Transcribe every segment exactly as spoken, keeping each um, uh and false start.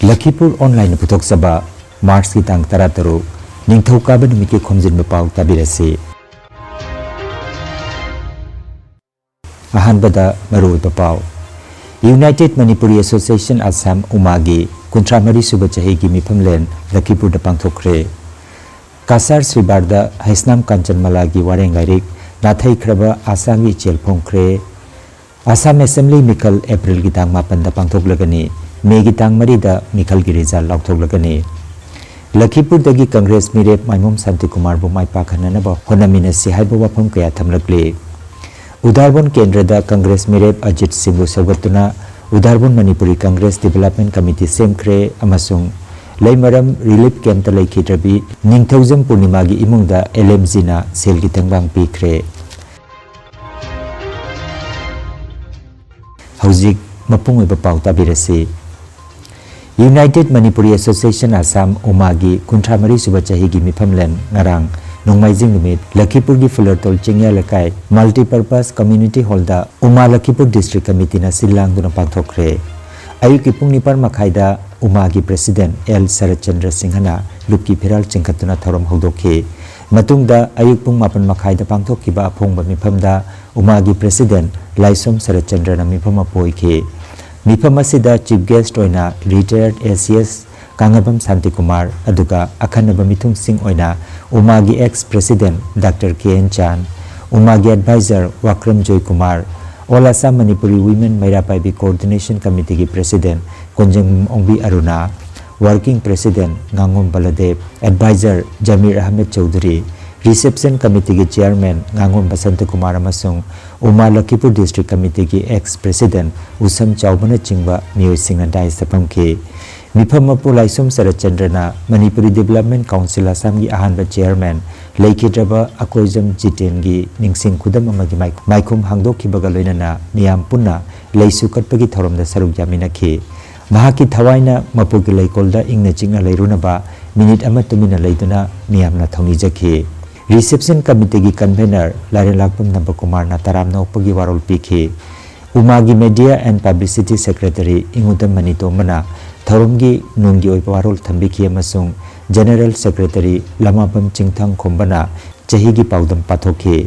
ꯂꯈꯤꯄꯨꯔ ꯑꯣꯟꯂꯥꯏꯟꯅ ꯄꯨꯊꯣꯛꯆꯕ ꯃꯥꯔꯆꯀꯤ ꯇꯥꯡ ꯇꯔꯥꯇꯔꯨꯛ, ꯅꯤꯡꯊꯧꯀꯥꯕ ꯅꯨꯃꯤꯠꯀꯤ ꯈꯣꯝꯖꯤꯟꯕ ꯄꯥꯎ ꯇꯥꯕꯤꯔꯁꯤ꯫ ꯑꯍꯥꯟꯕꯗ ꯃꯔꯨꯑꯣꯏꯕ ꯄꯥꯎ꯫ United Manipuri Association Assam, ꯎꯃꯥꯒꯤ ꯀꯨꯟꯊ꯭ꯔꯥ ꯃꯔꯤ ꯁꯨꯕ ꯆꯍꯤꯒꯤ ꯃꯤꯐꯝꯂꯦꯟ ꯂꯈꯤꯄꯨꯔꯗ ꯄꯥꯡꯊꯣꯛꯈ꯭ꯔꯦ꯫ ꯀꯁꯥꯔ ꯁ꯭ꯔꯤꯕꯥꯔꯗ ꯍꯩꯁꯅꯥꯝ ꯀꯥꯟꯆꯟꯃꯂꯥꯒꯤ ꯋꯥꯔꯦꯡ ꯂꯥꯏꯔꯤꯛ ꯅꯥꯊꯩꯈ꯭ꯔꯕ ꯑꯥꯁꯥꯒꯤ ꯏꯆꯦꯜ ꯐꯣꯡꯈ꯭ꯔꯦ꯫ ꯑꯁꯥꯝ ꯑꯦꯁꯦꯝꯕ꯭ꯂꯤ ꯃꯤꯈꯜ ꯑꯦꯄ꯭ꯔꯤꯜꯒꯤ ꯇꯥꯡ ꯃꯥꯄꯟꯗ ꯄꯥꯡꯊꯣꯛꯂꯒꯅꯤ꯫ ꯃꯦꯒꯤ ꯇꯥꯡ ꯃꯔꯤꯗ ꯃꯤꯈꯜꯒꯤ ꯔꯤꯖꯜ ꯂꯥꯎꯊꯣꯛꯂꯒꯅꯤ꯫ ꯂꯈꯤꯄꯨꯔꯗꯒꯤ ꯀꯪꯒ꯭ꯔꯦꯁ ꯃꯤꯔꯦꯞ ꯃꯥꯏꯃꯣꯝ ꯁꯥꯟꯇꯤꯀꯨꯃꯥꯔꯕꯨ ꯃꯥꯏ ꯄꯥꯛꯍꯟꯅꯅꯕ ꯍꯣꯠꯅꯃꯤꯟꯅꯁꯤ ꯍꯥꯏꯕ ꯋꯥꯐꯝ ꯀꯌꯥ ꯊꯝꯂꯛꯂꯤ꯫ ꯎꯗꯥꯔꯕꯣꯟ ꯀꯦꯟꯗ꯭ꯔꯗ ꯀꯪꯒ꯭ꯔꯦꯁ ꯃꯤꯔꯦꯞ ꯑꯖꯤꯠ ꯁꯤꯡꯕꯨ ꯁꯧꯒꯠꯇꯨꯅ ꯎꯗꯥꯔꯕꯣꯟ ꯃꯅꯤꯄꯨꯔꯤ ꯀꯪꯒ꯭ꯔꯦꯁ ꯗꯤꯕꯦꯂꯞꯃꯦꯟ ꯀꯃꯤꯇꯤ ꯁꯦꯝꯈ꯭ꯔꯦ ꯑꯃꯁꯨꯡ ꯂꯩꯃꯔꯝ ꯔꯤꯂꯤꯐ ꯀꯦꯝꯞꯇ ꯂꯩꯈꯤꯗ꯭ꯔꯕꯤ ꯅꯤꯡꯊꯧꯖꯝ ꯄꯨꯔꯅꯤꯃꯥꯒꯤ ꯏꯃꯨꯡꯗ ꯑꯦꯜ ꯑꯦꯝ ꯖꯤꯅ ꯁꯦꯜꯒꯤ ꯇꯦꯡꯕꯥꯡ ꯄꯤꯈ꯭ꯔꯦ꯫ ꯍꯧꯖꯤꯛ ꯃꯄꯨꯡ ꯑꯣꯏꯕ ꯄꯥꯎ ꯇꯥꯕꯤꯔꯁꯤ꯫ United Manipuri Association Assam, ꯎꯃꯥꯒꯤ ꯀꯨꯟꯊ꯭ꯔꯥ ꯃꯔꯤ ꯁꯨꯕ ꯆꯍꯤꯒꯤ ꯃꯤꯐꯝꯂꯦꯟ ꯉꯔꯥꯡ ꯅꯣꯡꯃꯥꯏꯖꯤꯡ ꯅꯨꯃꯤꯠ ꯂꯈꯤꯄꯨꯔꯒꯤ ꯐꯨꯂꯔꯇꯣꯜ ꯆꯤꯡꯌꯥ ꯂꯩꯀꯥꯏ Multipurpose Community Hallꯗ ꯎꯃꯥ ꯂꯈꯤꯄꯨꯔ ꯗꯤꯁꯇ꯭ꯔꯤꯛ ꯀꯃꯤꯇꯤꯅ ꯁꯤꯜ ꯂꯥꯡꯗꯨꯅ ꯄꯥꯡꯊꯣꯛꯈ꯭ꯔꯦ꯫ ꯑꯌꯨꯛꯀꯤ ꯄꯨꯡ ꯅꯤꯄꯥꯟ ꯃꯈꯥꯏꯗ ꯎꯃꯥꯒꯤ ꯄ꯭ꯔꯦꯁꯤꯗꯦꯟꯠ ꯑꯦꯜ ꯁꯔꯠꯆꯟꯗ꯭ꯔ ꯁꯤꯡꯍꯅ ꯂꯨꯞꯀꯤ ꯐꯤꯔꯥꯜ ꯆꯤꯡꯈꯠꯇꯨꯅ ꯊꯧꯔꯝ ꯍꯧꯗꯣꯛꯈꯤ꯫ ꯃꯇꯨꯡꯗ ꯑꯌꯨꯛ ꯄꯨꯡ ꯃꯥꯄꯟ ꯃꯈꯥꯏꯗ ꯄꯥꯡꯊꯣꯛꯈꯤꯕ ꯑꯐꯣꯡꯕ ꯃꯤꯐꯝꯗ ꯎꯃꯥꯒꯤ ꯄ꯭ꯔꯦꯁꯤꯗꯦꯟꯠ ꯂꯥꯏꯁꯣꯝ ꯁꯔꯠꯆꯟꯗ꯭ꯔꯅ ꯃꯤꯐꯝ ꯑꯃ ꯄꯣꯏꯈꯤ꯫ ꯃꯤꯐꯝ ꯑꯁꯤꯗ ꯆꯤꯐ ꯒꯦꯁꯠ ꯑꯣꯏꯅ ꯔꯤꯇꯥꯌꯔꯗ ꯑꯦ ꯁꯤ ꯑꯦꯁ ꯀꯥꯡꯉꯕꯝ ꯁꯥꯟꯇꯤꯀꯨꯃꯥꯔ, ꯑꯗꯨꯒ ꯑꯈꯟꯅꯕ ꯃꯤꯊꯨꯡꯁꯤꯡ ꯑꯣꯏꯅ ꯎꯃꯥꯒꯤ ex president doctor K N Chan, ꯎꯃꯥꯒꯤ adviser Wakram Joykumar, all Assam Manipuri women Meira Paibi coordination ꯀꯃꯤꯇꯤꯒꯤ president Konjengbam Ongbi Aruna, working president ꯉꯥꯉꯣꯝ ꯕꯂꯗꯦꯕ, ꯑꯦꯗꯚꯥꯏꯖꯔ ꯖꯃꯤꯔ ꯑꯍꯃꯦꯗ ꯆꯧꯙꯨꯔꯤ, ꯔꯤꯁꯦꯞꯁꯟ ꯀꯃꯤꯇꯤꯒꯤ ꯆꯤꯌꯥꯔꯃꯦꯟ ꯉꯥꯉꯣꯝ ꯕꯁꯟꯇꯀꯨꯃꯥꯔ ꯑꯃꯁꯨꯡ ꯎꯃꯥ ꯂꯈꯤꯄꯨꯔ ꯗꯤꯁꯇ꯭ꯔꯤꯛ ꯀꯃꯤꯇꯤꯒꯤ ꯑꯦꯛꯁ ꯄ꯭ꯔꯦꯁꯤꯗꯦꯟꯠ ꯎꯁꯝ ꯆꯥꯎꯕꯅꯆꯤꯡꯕ ꯃꯤꯑꯣꯏꯁꯤꯡꯅ ꯗꯥꯏꯁꯇ ꯐꯝꯈꯤ꯫ ꯃꯤꯐꯝ ꯑꯗꯨ ꯂꯥꯏꯁꯣꯝ ꯁꯔꯠꯆꯟꯗ꯭ꯔꯅ ꯃꯅꯤꯄꯨꯔꯤ ꯗꯤꯕꯦꯂꯞꯃꯦꯟꯠ ꯀꯥꯎꯟꯁꯤꯜ ꯑꯁꯥꯝꯒꯤ ꯑꯍꯥꯟꯕ ꯆꯤꯌꯥꯔꯃꯦꯟ ꯂꯩꯈꯤꯗ꯭ꯔꯕ ꯑꯀꯣꯏꯖꯝ ꯖꯤꯇꯦꯟꯒꯤ ꯅꯤꯡꯁꯤꯡ ꯈꯨꯗꯝ ꯑꯃꯒꯤ ꯃꯥꯏ-, ꯃꯥꯏꯈꯨꯝ ꯍꯥꯡꯗꯣꯛꯈꯤꯕꯒ ꯂꯣꯏꯅꯅ ꯃꯤꯌꯥꯝ ꯄꯨꯟꯅ ꯂꯩꯁꯨ ꯀꯠꯄꯒꯤ ꯊꯧꯔꯝꯗ ꯁꯔꯨꯛ ꯌꯥꯃꯤꯟꯅꯈꯤ꯫ ꯃꯍꯥꯛꯀꯤ ꯊꯋꯥꯏꯅ ꯃꯄꯨꯒꯤ ꯂꯩꯀꯣꯜꯗ ꯏꯪꯅ ꯆꯤꯛꯅ ꯂꯩꯔꯨꯅꯕ ꯃꯤꯅꯤꯠ ꯑꯃ ꯇꯨꯃꯤꯟꯅ ꯂꯩꯗꯨꯅ ꯃꯤꯌꯥꯝꯅ ꯊꯧꯅꯤꯖꯈꯤ꯫ ꯔꯤꯁꯦꯞꯁꯟ ꯀꯃꯤꯇꯤꯒꯤ ꯀꯟꯚꯦꯅꯔ ꯂꯥꯏꯔꯦꯟꯂꯥꯛꯄꯝ ꯅꯟꯗꯀꯨꯃꯥꯔꯅ ꯇꯔꯥꯝꯅ ꯑꯣꯛꯄꯒꯤ ꯋꯥꯔꯣꯜ ꯄꯤꯈꯤ꯫ ꯎꯃꯥꯒꯤ ꯃꯦꯗꯤꯌꯥ ꯑꯦꯟ ꯄꯕ꯭ꯂꯤꯁꯤꯇꯤ ꯁꯦꯀ꯭ꯔꯦꯇꯔꯤ ꯏꯉꯨꯗꯝ ꯃꯅꯤꯇꯣꯝꯕꯅ ꯊꯧꯔꯝꯒꯤ ꯅꯨꯡꯒꯤ ꯑꯣꯏꯕ ꯋꯥꯔꯣꯜ ꯊꯝꯕꯤꯈꯤ ꯑꯃꯁꯨꯡ General Secretary ꯂꯃꯥꯕꯝ ꯆꯤꯡꯊꯪ ꯈꯣꯝꯕꯅ ꯆꯍꯤꯒꯤ ꯄꯥꯎꯗꯝ ꯄꯥꯊꯣꯛꯈꯤ꯫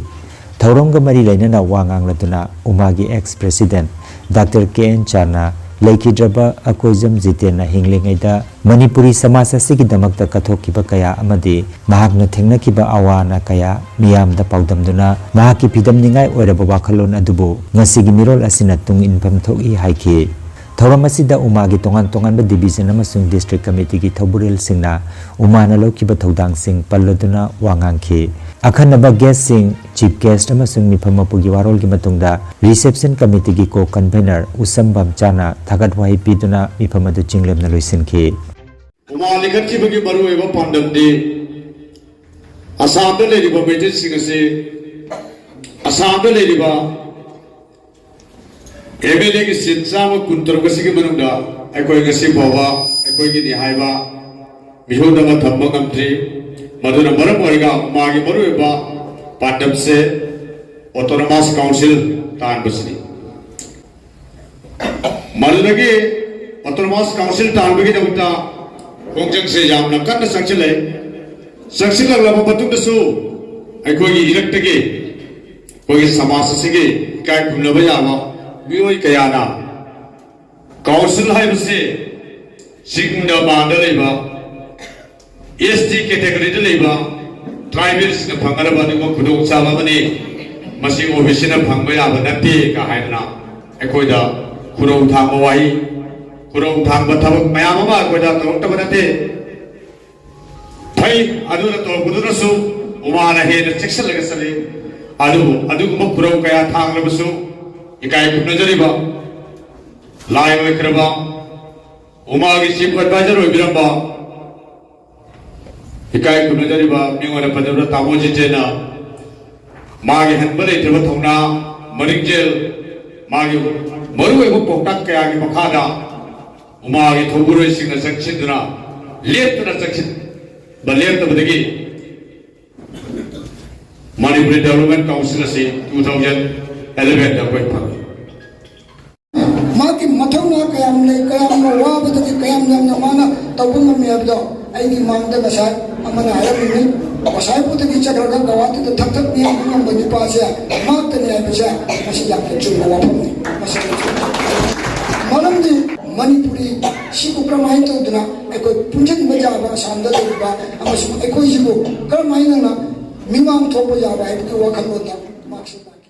ꯊꯧꯔꯝꯒ ꯃꯔꯤ ꯂꯩꯅꯅ ꯋꯥ ꯉꯥꯡꯂꯗꯨꯅ ꯎꯃꯥꯒꯤ ex president Doctor K N ꯆꯥꯅ ꯂꯩꯈꯤꯗ꯭ꯔꯕ ꯑꯀꯣꯏꯖꯝ ꯖꯤꯇꯦꯟꯅ ꯍꯤꯡꯂꯤꯉꯩꯗ ꯃꯅꯤꯄꯨꯔꯤ ꯁꯃꯥꯖ ꯑꯁꯤꯒꯤꯗꯃꯛꯇ ꯀꯠꯊꯣꯛꯈꯤꯕ ꯀꯌꯥ ꯑꯃꯗꯤ ꯃꯍꯥꯛꯅ ꯊꯦꯡꯅꯈꯤꯕ ꯑꯋꯥ ꯑꯅꯥ ꯀꯌꯥ ꯃꯤꯌꯥꯝꯗ ꯄꯥꯎꯗꯝꯗꯨꯅ ꯃꯍꯥꯛꯀꯤ ꯐꯤꯗꯝꯅꯤꯡꯉꯥꯏ ꯑꯣꯏꯔꯕ ꯋꯥꯈꯜꯂꯣꯟ ꯑꯗꯨꯕꯨ ꯉꯁꯤꯒꯤ ꯃꯤꯔꯣꯜ ꯑꯁꯤꯅ ꯇꯨꯡ ꯏꯟꯐꯝ ꯊꯣꯛꯏ ꯍꯥꯏꯈꯤ꯫ ꯊꯧꯔꯝ ꯑꯁꯤꯗ ꯎꯃꯥꯒꯤ ꯇꯣꯉꯥꯟ ꯇꯣꯉꯥꯟꯕ division ꯑꯃꯁꯨꯡ district committeeꯒꯤ ꯊꯧꯕꯨꯔꯦꯜꯁꯤꯡꯅ ꯎꯃꯥꯅ ꯂꯧꯈꯤꯕ ꯊꯧꯗꯥꯡꯁꯤꯡ ꯄꯜꯂꯗꯨꯅ ꯋꯥ ꯉꯥꯡꯈꯤ꯫ ꯑꯈꯟꯅꯕ guestꯁꯤꯡ, chief guest ꯑꯃꯁꯨꯡ ꯃꯤꯐꯝ ꯃꯄꯨꯒꯤ ꯋꯥꯔꯣꯜꯒꯤ ꯃꯇꯨꯡꯗ reception committeeꯒꯤ co-convener ꯎꯁꯝ ꯕꯝꯆꯥꯅ ꯊꯥꯒꯠ ꯋꯥꯍꯩ ꯄꯤꯗꯨꯅ ꯃꯤꯐꯝ ꯑꯗꯨ ꯆꯤꯡꯂꯦꯝꯅ ꯂꯣꯏꯁꯤꯟꯈꯤ꯫ ꯎꯃꯥ ꯂꯤꯡꯈꯠꯈꯤꯕꯒꯤ ꯃꯔꯨꯑꯣꯏꯕ ꯄꯥꯟꯗꯝꯗꯤ ꯑꯁꯥꯝꯗ ꯂꯩꯔꯤꯕ ꯃꯩꯇꯩꯁꯤꯡ ꯑꯁꯤ ꯑꯁꯥꯝꯗ ꯂꯩꯔꯤꯕ MLAꯒꯤ seat ꯆꯥꯝꯃ ꯀꯨꯟꯇꯔꯨꯛ ꯑꯁꯤꯒꯤ ꯃꯅꯨꯡꯗ ꯑꯩꯈꯣꯏ ꯉꯁꯤ ꯐꯥꯎꯕ ꯑꯩꯈꯣꯏꯒꯤꯅꯤ ꯍꯥꯏꯕ ꯃꯤꯍꯨꯠ ꯑꯃ ꯊꯝꯕ ꯉꯝꯗ꯭ꯔꯤ꯫ ꯃꯗꯨꯅ ꯃꯔꯝ ꯑꯣꯏꯔꯒ ꯃꯥꯒꯤ ꯃꯔꯨꯑꯣꯏꯕ ꯄꯥꯟꯗꯝꯁꯦ autonomous council ꯇꯥꯟꯕꯁꯤꯅꯤ꯫ ꯃꯗꯨꯗꯒꯤ autonomous council ꯇꯥꯟꯕꯒꯤꯗꯃꯛꯇ ꯈꯣꯡꯖꯪꯁꯦ ꯌꯥꯝꯅ ꯀꯟꯅ ꯆꯪꯁꯤꯜꯂꯛꯏ꯫ ꯆꯪꯁꯤꯜꯂꯛꯂꯕ ꯃꯇꯨꯡꯗꯁꯨ ꯑꯩꯈꯣꯏꯒꯤ ꯏꯔꯛꯇꯒꯤ, ꯑꯩꯈꯣꯏꯒꯤ ꯁꯃꯥꯖ ꯑꯁꯤꯒꯤ ꯏꯀꯥꯏ ꯈꯨꯝꯅꯕ ꯌꯥꯕ ꯃꯤꯑꯣꯏ ꯀꯌꯥꯅ council ꯍꯥꯏꯕꯁꯤ ꯆꯤꯡꯗ ꯃꯥꯟꯗ ꯂꯩꯕ, ST categoryꯗ ꯂꯩꯕ tribalꯁꯤꯡꯅ ꯐꯪꯒꯗꯕ ꯑꯗꯨꯒꯨꯝꯕ ꯈꯨꯗꯣꯡꯆꯥꯕ ꯑꯃꯅꯤ꯫ ꯃꯁꯤ OBCꯅ ꯐꯪꯕ ꯌꯥꯕ ꯅꯠꯇꯦ ꯀ ꯍꯥꯏꯗꯅ ꯑꯩꯈꯣꯏꯗ ꯈꯨꯔꯧ ꯊꯥꯡꯕ ꯋꯥꯍꯩ, ꯈꯨꯔꯧ ꯊꯥꯡꯕ ꯊꯕꯛ ꯃꯌꯥꯝ ꯑꯃ ꯑꯩꯈꯣꯏꯗ ꯇꯧꯔꯛꯇꯕ ꯅꯠꯇꯦ꯫ ꯐꯩ, ꯑꯗꯨꯅ ꯇꯧꯔꯛꯄꯗꯨꯅꯁꯨ ꯎꯃꯥꯅ ꯍꯦꯟꯅ ꯆꯦꯛꯁꯤꯜꯂꯒ ꯆꯠꯂꯤ꯫ ꯑꯗꯨꯕꯨ ꯑꯗꯨꯒꯨꯝꯕ ꯈꯨꯔꯧ ꯀꯌꯥ ꯊꯥꯡꯂꯕꯁꯨ ꯏꯀꯥꯏ ꯈꯨꯝꯅꯖꯔꯤꯕ ꯂꯥꯏ ꯑꯣꯏꯈ꯭ꯔꯕ ꯎꯃꯥꯒꯤ chief advisor ꯑꯣꯏꯕꯤꯔꯝꯕ ꯏꯀꯥꯏ ꯈꯨꯝꯅꯖꯔꯤꯕ ꯃꯤꯡ ꯑꯣꯏꯅ ꯄꯟꯖꯕꯗ ꯇꯥꯃꯣ ꯖꯤꯇꯦꯟꯅ ꯃꯥꯒꯤ ꯍꯟꯕ ꯂꯩꯇ꯭ꯔꯕ ꯊꯧꯅꯥ, ꯃꯔꯤꯡꯖꯦꯜ, ꯃꯥꯒꯤ ꯃꯔꯨꯑꯣꯏꯕ ꯄꯥꯎꯇꯥꯛ ꯀꯌꯥꯒꯤ ꯃꯈꯥꯗ ꯎꯃꯥꯒꯤ ꯊꯧꯕꯨꯔꯣꯏꯁꯤꯡꯅ ꯆꯪꯁꯤꯟꯗꯨꯅ ꯂꯦꯞꯇꯅ ꯆꯪꯁꯤꯟꯕ ꯂꯦꯞꯇꯕꯗꯒꯤ ꯃꯅꯤꯄꯨꯔꯤ Development Council ꯑꯁꯤ two thousand elevenꯗ ꯑꯩꯈꯣꯏ ꯐꯪꯉꯤ꯫ ꯃꯍꯥꯛꯀꯤ ꯃꯊꯧꯅꯥ ꯀꯌꯥꯝ ꯂꯩ, ꯀꯌꯥꯝꯅ ꯋꯥꯕꯗꯒꯤ ꯀꯌꯥ ꯌꯥꯝꯅ ꯃꯥꯅ ꯇꯧꯕ ꯉꯝꯃꯤ ꯍꯥꯏꯕꯗꯣ ꯑꯩꯒꯤ ꯃꯥꯡꯗ ꯉꯁꯥꯏ ꯑꯃꯅ ꯍꯥꯏꯔꯝꯃꯤꯅꯤ꯫ ꯉꯁꯥꯏ ꯄꯣꯠꯇꯒꯤ ꯆꯠꯈ꯭ꯔꯒ ꯒꯧꯍꯥꯇꯤꯗ ꯊꯛ ꯊꯛ ꯅꯦꯛꯄ ꯉꯝꯕ ꯅꯨꯄꯥꯁꯦ ꯃꯍꯥꯛꯇꯅꯤ ꯍꯥꯏꯕꯁꯦ ꯃꯁꯤ ꯌꯥꯝꯅ ꯆꯨꯝꯕ ꯋꯥꯐꯝꯅꯤ꯫ ꯃꯁꯤ ꯃꯔꯝꯗꯤ ꯃꯅꯤꯄꯨꯔꯤ ꯁꯤꯕꯨ ꯀꯔꯝꯍꯥꯏꯅ ꯇꯧꯗꯅ ꯑꯩꯈꯣꯏ ꯄꯨꯟꯁꯤꯟꯕ ꯌꯥꯕ ꯑꯁꯥꯝꯗ ꯂꯩꯔꯤꯕ ꯑꯃꯁꯨꯡ ꯑꯩꯈꯣꯏꯁꯤꯕꯨ ꯀꯔꯝꯍꯥꯏꯅ ꯃꯤꯃꯥꯡ ꯊꯣꯛꯄ ꯌꯥꯕ ꯍꯥꯏꯕꯒꯤ ꯋꯥꯈꯜꯂꯣꯟꯗ ꯃꯍꯥꯛꯁꯤ ꯂꯥꯛꯈꯤ꯫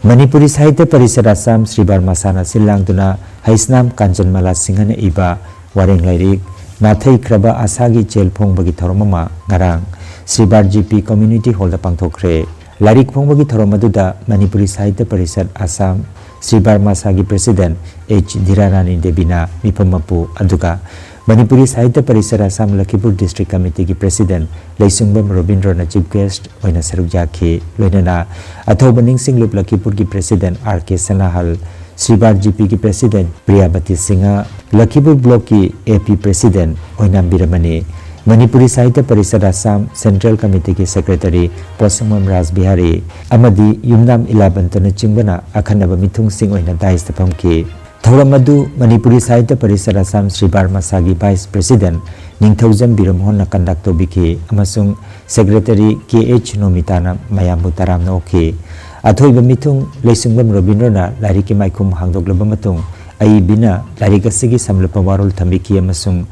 ꯃꯅꯤꯄꯨꯔꯤ ꯁꯥꯍꯤꯇ꯭ꯌ ꯄꯔꯤꯁꯠ ꯑꯁꯥꯝ ꯁ꯭ꯔꯤꯕꯥꯔ ꯃꯁꯥꯅ ꯁꯤꯜ ꯂꯥꯡꯗꯨꯅ ꯍꯩꯁꯅꯥꯝ ꯀꯥꯟꯆꯟꯃꯂꯥ ꯁꯤꯡꯍꯅ ꯏꯕ ꯋꯥꯔꯦꯡ ꯂꯥꯏꯔꯤꯛ ꯅꯥꯊꯩꯈ꯭ꯔꯕ ꯑꯥꯁꯥꯒꯤ ꯆꯦꯜ ꯐꯣꯡꯕꯒꯤ ꯊꯧꯔꯝ ꯑꯃ ꯉꯔꯥꯡ ꯁ꯭ꯔꯤꯕꯥꯔ ꯖꯤ ꯄꯤ ꯀꯝꯃ꯭ꯌꯨꯅꯤꯇꯤ ꯍꯣꯜꯗ ꯄꯥꯡꯊꯣꯛꯈ꯭ꯔꯦ꯫ ꯂꯥꯏꯔꯤꯛ ꯐꯣꯡꯕꯒꯤ ꯊꯧꯔꯝ ꯑꯗꯨꯗ ꯃꯅꯤꯄꯨꯔꯤ ꯁꯥꯍꯤꯇ꯭ꯌ ꯄꯔꯤꯁꯠ ꯑꯁꯥꯝ ꯁ꯭ꯔꯤꯕꯥꯔ ꯃꯁꯥꯒꯤ ꯄ꯭ꯔꯦꯁꯤꯗꯦꯟꯠ ꯑꯩꯆ ꯙꯤꯔꯥꯔꯥꯅꯤ ꯗꯦꯕꯤꯅ ꯃꯤꯐꯝ ꯃꯄꯨ, ꯑꯗꯨꯒ ꯃꯅꯤꯄꯨꯔꯤ ꯁꯥꯍꯤꯇ꯭ꯌ ꯄꯔꯤꯁꯠ ꯑꯁꯥꯝ ꯂꯈꯤꯄꯨꯔ ꯗꯤꯁꯇ꯭ꯔꯤꯛ ꯀꯃꯤꯇꯤꯒꯤ ꯄ꯭ꯔꯦꯁꯤꯗꯦꯟꯠ ꯂꯩꯁꯨꯡꯕꯝ ꯔꯣꯕꯤꯟꯗ꯭ꯔꯣꯅ ꯆꯤꯐ ꯒꯦꯁ꯭ꯠ ꯑꯣꯏꯅ ꯁꯔꯨꯛ ꯌꯥꯈꯤ꯫ ꯂꯣꯏꯅꯅ ꯑꯊꯧꯕ ꯅꯤꯡꯁꯤꯡꯂꯨꯞ ꯂꯈꯤꯄꯨꯔꯒꯤ president R K Snahal, Sribar G ꯄꯤꯒꯤ ꯄ꯭ꯔꯦꯁꯤꯗꯦꯟꯠ ꯄ꯭ꯔꯤꯌꯥꯕꯇꯤ ꯁꯤꯡꯍ, ꯂꯈꯤꯄꯨꯔ ꯕ꯭ꯂꯣꯛꯀꯤ A P president Oinam Birmani, Manipuri Sahitya Parishad Assam central ꯀꯃꯤꯇꯤꯒꯤ ꯁꯦꯀ꯭ꯔꯦꯇꯔꯤ ꯄꯣꯠꯁꯪꯕꯝ ꯔꯥꯖ ꯕꯤꯍꯥꯔꯤ ꯑꯃꯗꯤ ꯌꯨꯝꯅꯥꯝ ꯏꯂꯥꯕꯟꯇꯅꯆꯤꯡꯕꯅ ꯑꯈꯟꯅꯕ ꯃꯤꯊꯨꯡꯁꯤꯡ ꯑꯣꯏꯅ ꯗꯥꯏꯁꯇ ꯐꯝꯈꯤ꯫ ꯊꯧꯔꯝ ꯑꯗꯨ ꯃꯅꯤꯄꯨꯔꯤ ꯁꯥꯍꯤꯇ꯭ꯌ ꯄꯔꯤꯁꯠ ꯑꯁꯥꯝ ꯁ꯭ꯔꯤꯕꯥꯔ ꯃꯁꯥꯒꯤ ꯚꯥꯏꯁ ꯄ꯭ꯔꯦꯁꯤꯗꯦꯟꯠ ꯅꯤꯡꯊꯧꯖꯝ ꯕꯤꯔꯃꯣꯍꯟꯅ ꯀꯟꯗꯛ ꯇꯧꯕꯤꯈꯤ ꯑꯃꯁꯨꯡ ꯁꯦꯀ꯭ꯔꯦꯇꯔꯤ ꯀꯦ ꯑꯩꯆ ꯅꯣꯃꯤꯇꯥꯅ ꯃꯌꯥꯝꯕꯨ ꯇꯔꯥꯝꯅ ꯑꯣꯛꯈꯤ꯫ ꯑꯊꯣꯏꯕ ꯃꯤꯊꯨꯡ ꯂꯩꯁꯨꯡꯕꯝ ꯔꯣꯕꯤꯟꯗ꯭ꯔꯣꯅ ꯂꯥꯏꯔꯤꯛꯀꯤ ꯃꯥꯏꯈꯨꯝ ꯍꯥꯡꯗꯣꯛꯂꯕ ꯃꯇꯨꯡ, ꯑꯏꯕꯤꯅ ꯂꯥꯏꯔꯤꯛ ꯑꯁꯤꯒꯤ ꯁꯝꯂꯞꯄ ꯋꯥꯔꯣꯜ ꯊꯝꯕꯤꯈꯤ ꯑꯃꯁꯨꯡ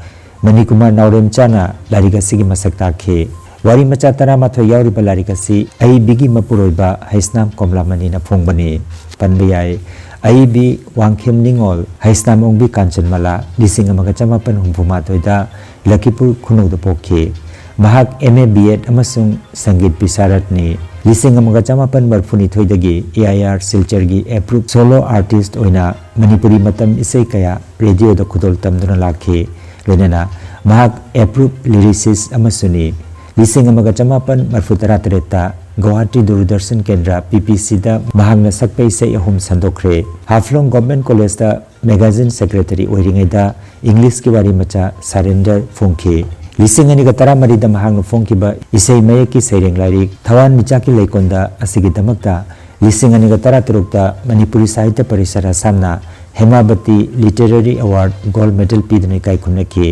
ꯃꯅꯤꯀꯨꯃꯥꯔ ꯅꯥꯎꯔꯦꯝꯆꯥꯅ ꯂꯥꯏꯔꯤꯛ ꯑꯁꯤꯒꯤ ꯃꯁꯛ ꯇꯥꯛꯈꯤ꯫ ꯋꯥꯔꯤ ꯃꯆꯥ ꯇꯔꯥꯃꯥꯊꯣꯏ ꯌꯥꯎꯔꯤꯕ ꯂꯥꯏꯔꯤꯛ ꯑꯁꯤ ꯑꯏꯕꯤꯒꯤ ꯃꯄꯨꯔꯣꯏꯕ ꯍꯩꯁꯅꯥꯝ ꯀꯣꯝꯂꯥꯃꯅꯤꯅ ꯐꯣꯡꯕꯅꯤ꯫ ꯄꯟꯕ ꯌꯥꯏ, ꯑꯏꯕꯤ ꯋꯥꯡꯈꯦꯝ ꯅꯤꯉꯣꯜ ꯍꯩꯁꯅꯥꯝ ꯑꯣꯡꯕꯤ ꯀꯥꯟꯆꯟꯃꯂꯥ ꯂꯤꯁꯤꯡ ꯑꯃꯒ ꯆꯃꯥꯄꯟ ꯍꯨꯝꯐꯨ ꯃꯥꯊꯣꯏꯗ ꯂꯈꯤꯄꯨꯔ ꯈꯨꯅꯧꯗ ꯄꯣꯛꯈꯤ꯫ ꯃꯍꯥꯛ ꯑꯦꯝ ꯑꯦ ꯕꯤ ꯑꯦꯗ ꯑꯃꯁꯨꯡ ꯁꯪꯒꯤꯠ ꯕꯤꯁꯥꯔꯗꯅꯤ꯫ ꯂꯤꯁꯤꯡ ꯑꯃꯒ ꯆꯃꯥꯄꯟ ꯃꯔꯤꯐꯨꯅꯤꯊꯣꯏꯗꯒꯤ ꯑꯦ ꯑꯥꯏ ꯑꯥꯔ ꯁꯤꯜꯆꯔꯒꯤ ꯑꯦꯄ꯭ꯔꯨꯞ ꯁꯣꯂꯣ ꯑꯥꯔꯇꯤꯁ꯭ꯠ ꯑꯣꯏꯅ ꯃꯅꯤꯄꯨꯔꯤ ꯃꯇꯝ ꯏꯁꯩ ꯀꯌꯥ ꯔꯦꯗꯤꯑꯣꯗ ꯈꯨꯗꯣꯜ ꯇꯝꯗꯨꯅ ꯂꯥꯛꯈꯤ꯫ ꯂꯣꯏꯅꯅ ꯃꯍꯥꯛ ꯑꯦꯄ꯭ꯔꯨꯞ ꯂꯤꯔꯤꯁꯤꯁ꯭ꯠ ꯑꯃꯁꯨꯅꯤ꯫ ꯂꯤꯁꯤꯡ ꯑꯃꯒ ꯆꯃꯥꯄꯟ ꯃꯔꯤꯐꯨ ꯇꯔꯥ ꯇꯔꯦꯠꯇ ꯒꯧꯍꯥꯇꯤ ꯗꯨꯔꯗꯔꯁꯟ ꯀꯦꯟꯗ꯭ꯔ, ꯄꯤ ꯄꯤ ꯁꯤꯗ ꯃꯍꯥꯛꯅ ꯁꯛꯄ ꯏꯁꯩ ꯑꯍꯨꯝ ꯁꯟꯗꯣꯛꯈ꯭ꯔꯦ꯫ ꯍꯥꯐꯂꯣꯡ ꯒꯚꯔꯟꯃꯦꯟꯠ ꯀꯣꯂꯦꯖꯇ ꯃꯦꯒꯥꯖꯤꯟ ꯁꯦꯀ꯭ꯔꯦꯇꯔꯤ ꯑꯣꯏꯔꯤꯉꯩꯗ ꯏꯪꯂꯤꯁꯀꯤ ꯋꯥꯔꯤ ꯃꯆꯥ ꯁꯔꯦꯟꯗꯔ ꯐꯣꯡꯈꯤ꯫ ꯂꯤꯁꯤꯡ ꯑꯅꯤꯒ ꯇꯔꯥꯃꯔꯤꯗ ꯃꯍꯥꯛꯅ ꯐꯣꯡꯈꯤꯕ ꯏꯁꯩ ꯃꯌꯦꯛꯀꯤ ꯁꯩꯔꯦꯡ ꯂꯥꯏꯔꯤꯛ ꯊꯋꯥꯟꯃꯤꯆꯥꯛꯀꯤ ꯂꯩꯀꯣꯜꯗ ꯑꯁꯤꯒꯤꯗꯃꯛꯇ ꯂꯤꯁꯤꯡ ꯑꯅꯤꯒ ꯇꯔꯥꯇꯔꯨꯛꯇ ꯃꯅꯤꯄꯨꯔꯤ ꯁꯥꯍꯤꯇ꯭ꯌ ꯄꯔꯤꯁꯠ ꯑꯁꯥꯝꯅ Hemabati literary award gold medal ꯄꯤꯗꯨꯅ ꯏꯀꯥꯏ ꯈꯨꯝꯅꯈꯤ꯫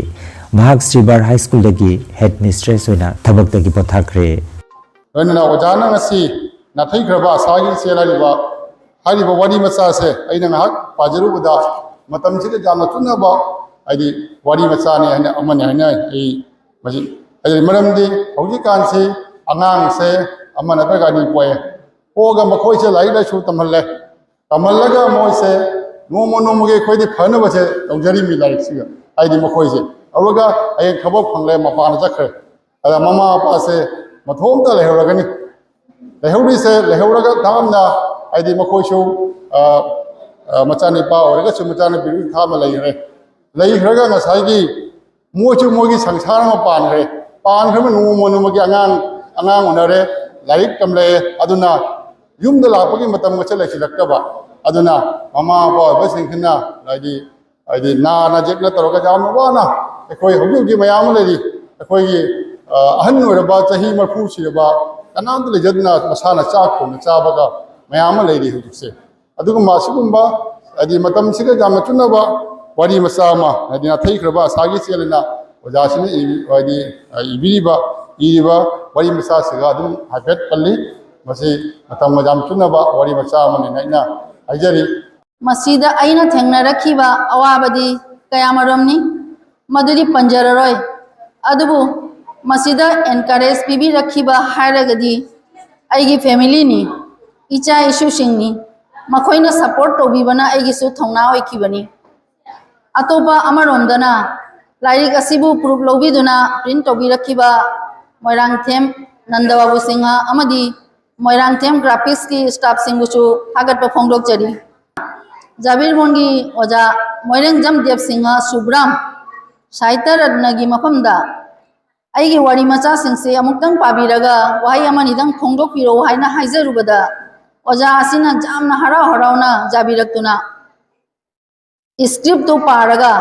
ꯃꯍꯥꯛ ꯁ꯭ꯔꯤꯕꯥꯔ ꯍꯥꯏ ꯁ꯭ꯀꯨꯜꯗꯒꯤ ꯍꯦꯗ ꯃꯤꯁꯇ꯭ꯔꯦꯁ ꯑꯣꯏꯅ ꯊꯕꯛꯇꯒꯤ ꯄꯣꯊꯥꯈ꯭ꯔꯦ꯫ ꯂꯣꯏꯅꯅ ꯑꯣꯖꯥꯅ ꯉꯁꯤ ꯅꯥꯊꯩꯈ꯭ꯔꯕ ꯑꯁꯥꯒꯤ ꯏꯆꯦꯜ ꯍꯥꯏꯔꯤꯕ ꯍꯥꯏꯔꯤꯕ ꯋꯥꯔꯤ ꯃꯆꯥꯁꯦ ꯑꯩꯅ ꯉꯥꯏꯍꯥꯛ ꯄꯥꯖꯔꯨꯕꯗ ꯃꯇꯝꯁꯤꯒ ꯌꯥꯝꯅ ꯆꯨꯅꯕ ꯍꯥꯏꯗꯤ ꯋꯥꯔꯤ ꯃꯆꯥꯅꯤ ꯍꯥꯏꯅ ꯑꯃꯅꯤ ꯍꯥꯏꯅ ꯑꯩ ꯃꯁꯤ ꯍꯥꯏꯖꯔꯤ꯫ ꯃꯔꯝꯗꯤ ꯍꯧꯖꯤꯛꯀꯥꯟꯁꯤ ꯑꯉꯥꯡꯁꯦ ꯑꯃ ꯅꯠꯇ꯭ꯔꯒ ꯑꯅꯤ ꯄꯣꯛꯑꯦ꯫ ꯄꯣꯛꯑꯒ ꯃꯈꯣꯏꯁꯦ ꯂꯥꯏꯔꯤꯛ ꯂꯥꯏꯁꯨ ꯇꯝꯍꯜꯂꯦ꯫ ꯇꯝꯍꯜꯂꯒ ꯃꯣꯏꯁꯦ ꯅꯣꯡꯃ ꯅꯣꯡꯃꯒꯤ ꯑꯩꯈꯣꯏꯗꯤ ꯐꯅꯕꯁꯦ ꯇꯧꯖꯔꯤꯃꯤ ꯂꯥꯏꯔꯤꯛꯁꯤꯒ꯫ ꯍꯥꯏꯗꯤ ꯃꯈꯣꯏꯁꯦ ꯑꯗꯨꯒ ꯍꯌꯦꯡ ꯊꯕꯛ ꯐꯪꯂꯦ ꯃꯄꯥꯟꯗ ꯆꯠꯈ꯭ꯔꯦ꯫ ꯑꯗ ꯃꯃꯥ ꯃꯄꯥꯁꯦ ꯃꯊꯣꯝꯇ ꯂꯩꯍꯧꯔꯒꯅꯤ꯫ ꯂꯩꯍꯧꯔꯤꯁꯦ ꯂꯩꯍꯧꯔꯒ ꯊꯥꯝꯅ ꯍꯥꯏꯗꯤ ꯃꯈꯣꯏꯁꯨ ꯃꯆꯥꯅꯤꯄꯥ ꯑꯣꯏꯔꯒꯁꯨ ꯃꯆꯥꯅꯨꯄꯤꯒꯤ ꯊꯥꯝꯅ ꯂꯩꯈ꯭ꯔꯦ꯫ ꯂꯩꯈ꯭ꯔꯒ ꯉꯁꯥꯏꯒꯤ ꯃꯣꯏꯁꯨ ꯃꯣꯏꯒꯤ ꯁꯪꯁꯥꯔ ꯑꯃ ꯄꯥꯟꯈ꯭ꯔꯦ꯫ ꯄꯥꯟꯈ꯭ꯔꯕ ꯅꯣꯡꯃ ꯅꯣꯡꯃꯒꯤ ꯑꯉꯥꯡ ꯑꯉꯥꯡ ꯎꯅꯔꯦ, ꯂꯥꯏꯔꯤꯛ ꯇꯝꯂꯛꯑꯦ꯫ ꯑꯗꯨꯅ ꯌꯨꯝꯗ ꯂꯥꯛꯄꯒꯤ ꯃꯇꯝꯒꯁꯦ ꯂꯩꯁꯤꯜꯂꯛꯇꯕ꯫ ꯑꯗꯨꯅ ꯃꯃꯥ ꯃꯄꯥ ꯑꯣꯏꯕꯁꯤꯡꯁꯤꯅ ꯍꯥꯏꯗꯤ ꯍꯥꯏꯗꯤ ꯅꯥꯅ ꯌꯦꯛꯅ ꯇꯧꯔꯒ ꯌꯥꯝꯅ ꯋꯥꯅ ꯑꯩꯈꯣꯏ ꯍꯧꯖꯤꯛ ꯍꯧꯖꯤꯛ ꯃꯌꯥꯝ ꯑꯃ ꯂꯩꯔꯤ꯫ ꯑꯩꯈꯣꯏꯒꯤ ꯑꯍꯟ ꯑꯣꯏꯔꯕ ꯆꯍꯤ ꯃꯔꯐꯨ ꯁꯤꯔꯕ ꯀꯅꯥꯝꯇ ꯂꯩꯖꯗꯅ ꯃꯁꯥꯅ ꯆꯥꯛ ꯊꯣꯡꯅ ꯆꯥꯕꯒ ꯃꯌꯥꯝ ꯑꯃ ꯂꯩꯔꯤ ꯍꯧꯖꯤꯛꯁꯦ꯫ ꯑꯗꯨꯒꯨꯝꯕ ꯑꯁꯤꯒꯨꯝꯕ ꯍꯥꯏꯗꯤ ꯃꯇꯝꯁꯤꯒ ꯌꯥꯝꯅ ꯆꯨꯅꯕ ꯋꯥꯔꯤ ꯃꯆꯥ ꯑꯃ ꯍꯥꯏꯗꯤ ꯅꯥꯊꯩꯈ꯭ꯔꯕ ꯑꯁꯥꯒꯤ ꯆꯦꯜ ꯑꯅ ꯑꯣꯖꯥꯁꯤꯅ ꯏꯕꯤ ꯍꯥꯏꯗꯤ ꯏꯕꯤꯔꯤꯕ ꯏꯔꯤꯕ ꯋꯥꯔꯤ ꯃꯆꯥꯁꯤꯒ ꯑꯗꯨꯝ ꯍꯥꯏꯐꯦꯠ ꯄꯜꯂꯤ꯫ ꯃꯁꯤ ꯃꯇꯝꯒ ꯌꯥꯝ ꯆꯨꯅꯕ ꯋꯥꯔꯤ ꯃꯆꯥ ꯑꯃꯅꯤꯅ ꯑꯩꯅ ꯍꯥꯏꯖꯔꯤ꯫ ꯃꯁꯤꯗ ꯑꯩꯅ ꯊꯦꯡꯅꯔꯛꯈꯤꯕ ꯑꯋꯥꯕꯗꯤ ꯀꯌꯥꯃꯔꯨꯝꯅꯤ, ꯃꯗꯨꯗꯤ ꯄꯟꯖꯔꯔꯣꯏ꯫ ꯑꯗꯨꯕꯨ ꯃꯁꯤꯗ ꯑꯦꯟꯀꯔꯦꯖ ꯄꯤꯕꯤꯔꯛꯈꯤꯕ ꯍꯥꯏꯔꯒꯗꯤ ꯑꯩꯒꯤ ꯐꯦꯃꯤꯂꯤꯅꯤ, ꯏꯆꯥ ꯏꯁꯨꯁꯤꯡꯅꯤ꯫ ꯃꯈꯣꯏꯅ ꯁꯄꯣꯔꯠ ꯇꯧꯕꯤꯕꯅ ꯑꯩꯒꯤꯁꯨ ꯊꯧꯅꯥ ꯑꯣꯏꯈꯤꯕꯅꯤ꯫ ꯑꯇꯣꯞꯄ ꯑꯃꯔꯣꯝꯗꯅ ꯂꯥꯏꯔꯤꯛ ꯑꯁꯤꯕꯨ ꯄ꯭ꯔꯨꯞ ꯂꯧꯕꯤꯗꯨꯅ ꯄ꯭ꯔꯤꯟ ꯇꯧꯕꯤꯔꯛꯈꯤꯕ ꯃꯣꯏꯔꯥꯡꯊꯦꯝ ꯅꯟꯗꯕꯥꯕꯨ ꯁꯤꯡꯍ ꯑꯃꯗꯤ ꯃꯣꯏꯔꯥꯡꯊꯦꯝ ꯒ꯭ꯔꯥꯐꯤꯛꯁꯀꯤ ꯁ꯭ꯇꯥꯐꯁꯤꯡꯕꯨꯁꯨ ꯊꯥꯒꯠꯄ ꯐꯣꯡꯗꯣꯛꯆꯔꯤ꯫ ꯖꯥꯕꯤꯔꯕꯣꯟꯒꯤ ꯑꯣꯖꯥ ꯃꯣꯏꯔꯦꯡꯖꯝ ꯗꯦꯕ ꯁꯤꯡꯍ ꯁꯨꯕ꯭ꯔꯥꯝ ꯁꯥꯍꯤꯇ꯭ꯌ ꯔꯠꯅꯒꯤ ꯃꯐꯝꯗ ꯑꯩꯒꯤ ꯋꯥꯔꯤ ꯃꯆꯥꯁꯤꯡꯁꯦ ꯑꯃꯨꯛꯇꯪ ꯄꯥꯕꯤꯔꯒ ꯋꯥꯍꯩ ꯑꯃꯅꯤꯗꯪ ꯐꯣꯡꯗꯣꯛꯄꯤꯔꯛꯎ ꯍꯥꯏꯅ ꯍꯥꯏꯖꯔꯨꯕꯗ ꯑꯣꯖꯥ ꯑꯁꯤꯅ ꯌꯥꯝꯅ ꯍꯔꯥꯎ ꯍꯔꯥꯎꯅ ꯖꯥꯕꯤꯔꯛꯇꯨꯅ ꯁ꯭ꯀ꯭ꯔꯤꯞꯇꯨ ꯄꯥꯔꯒ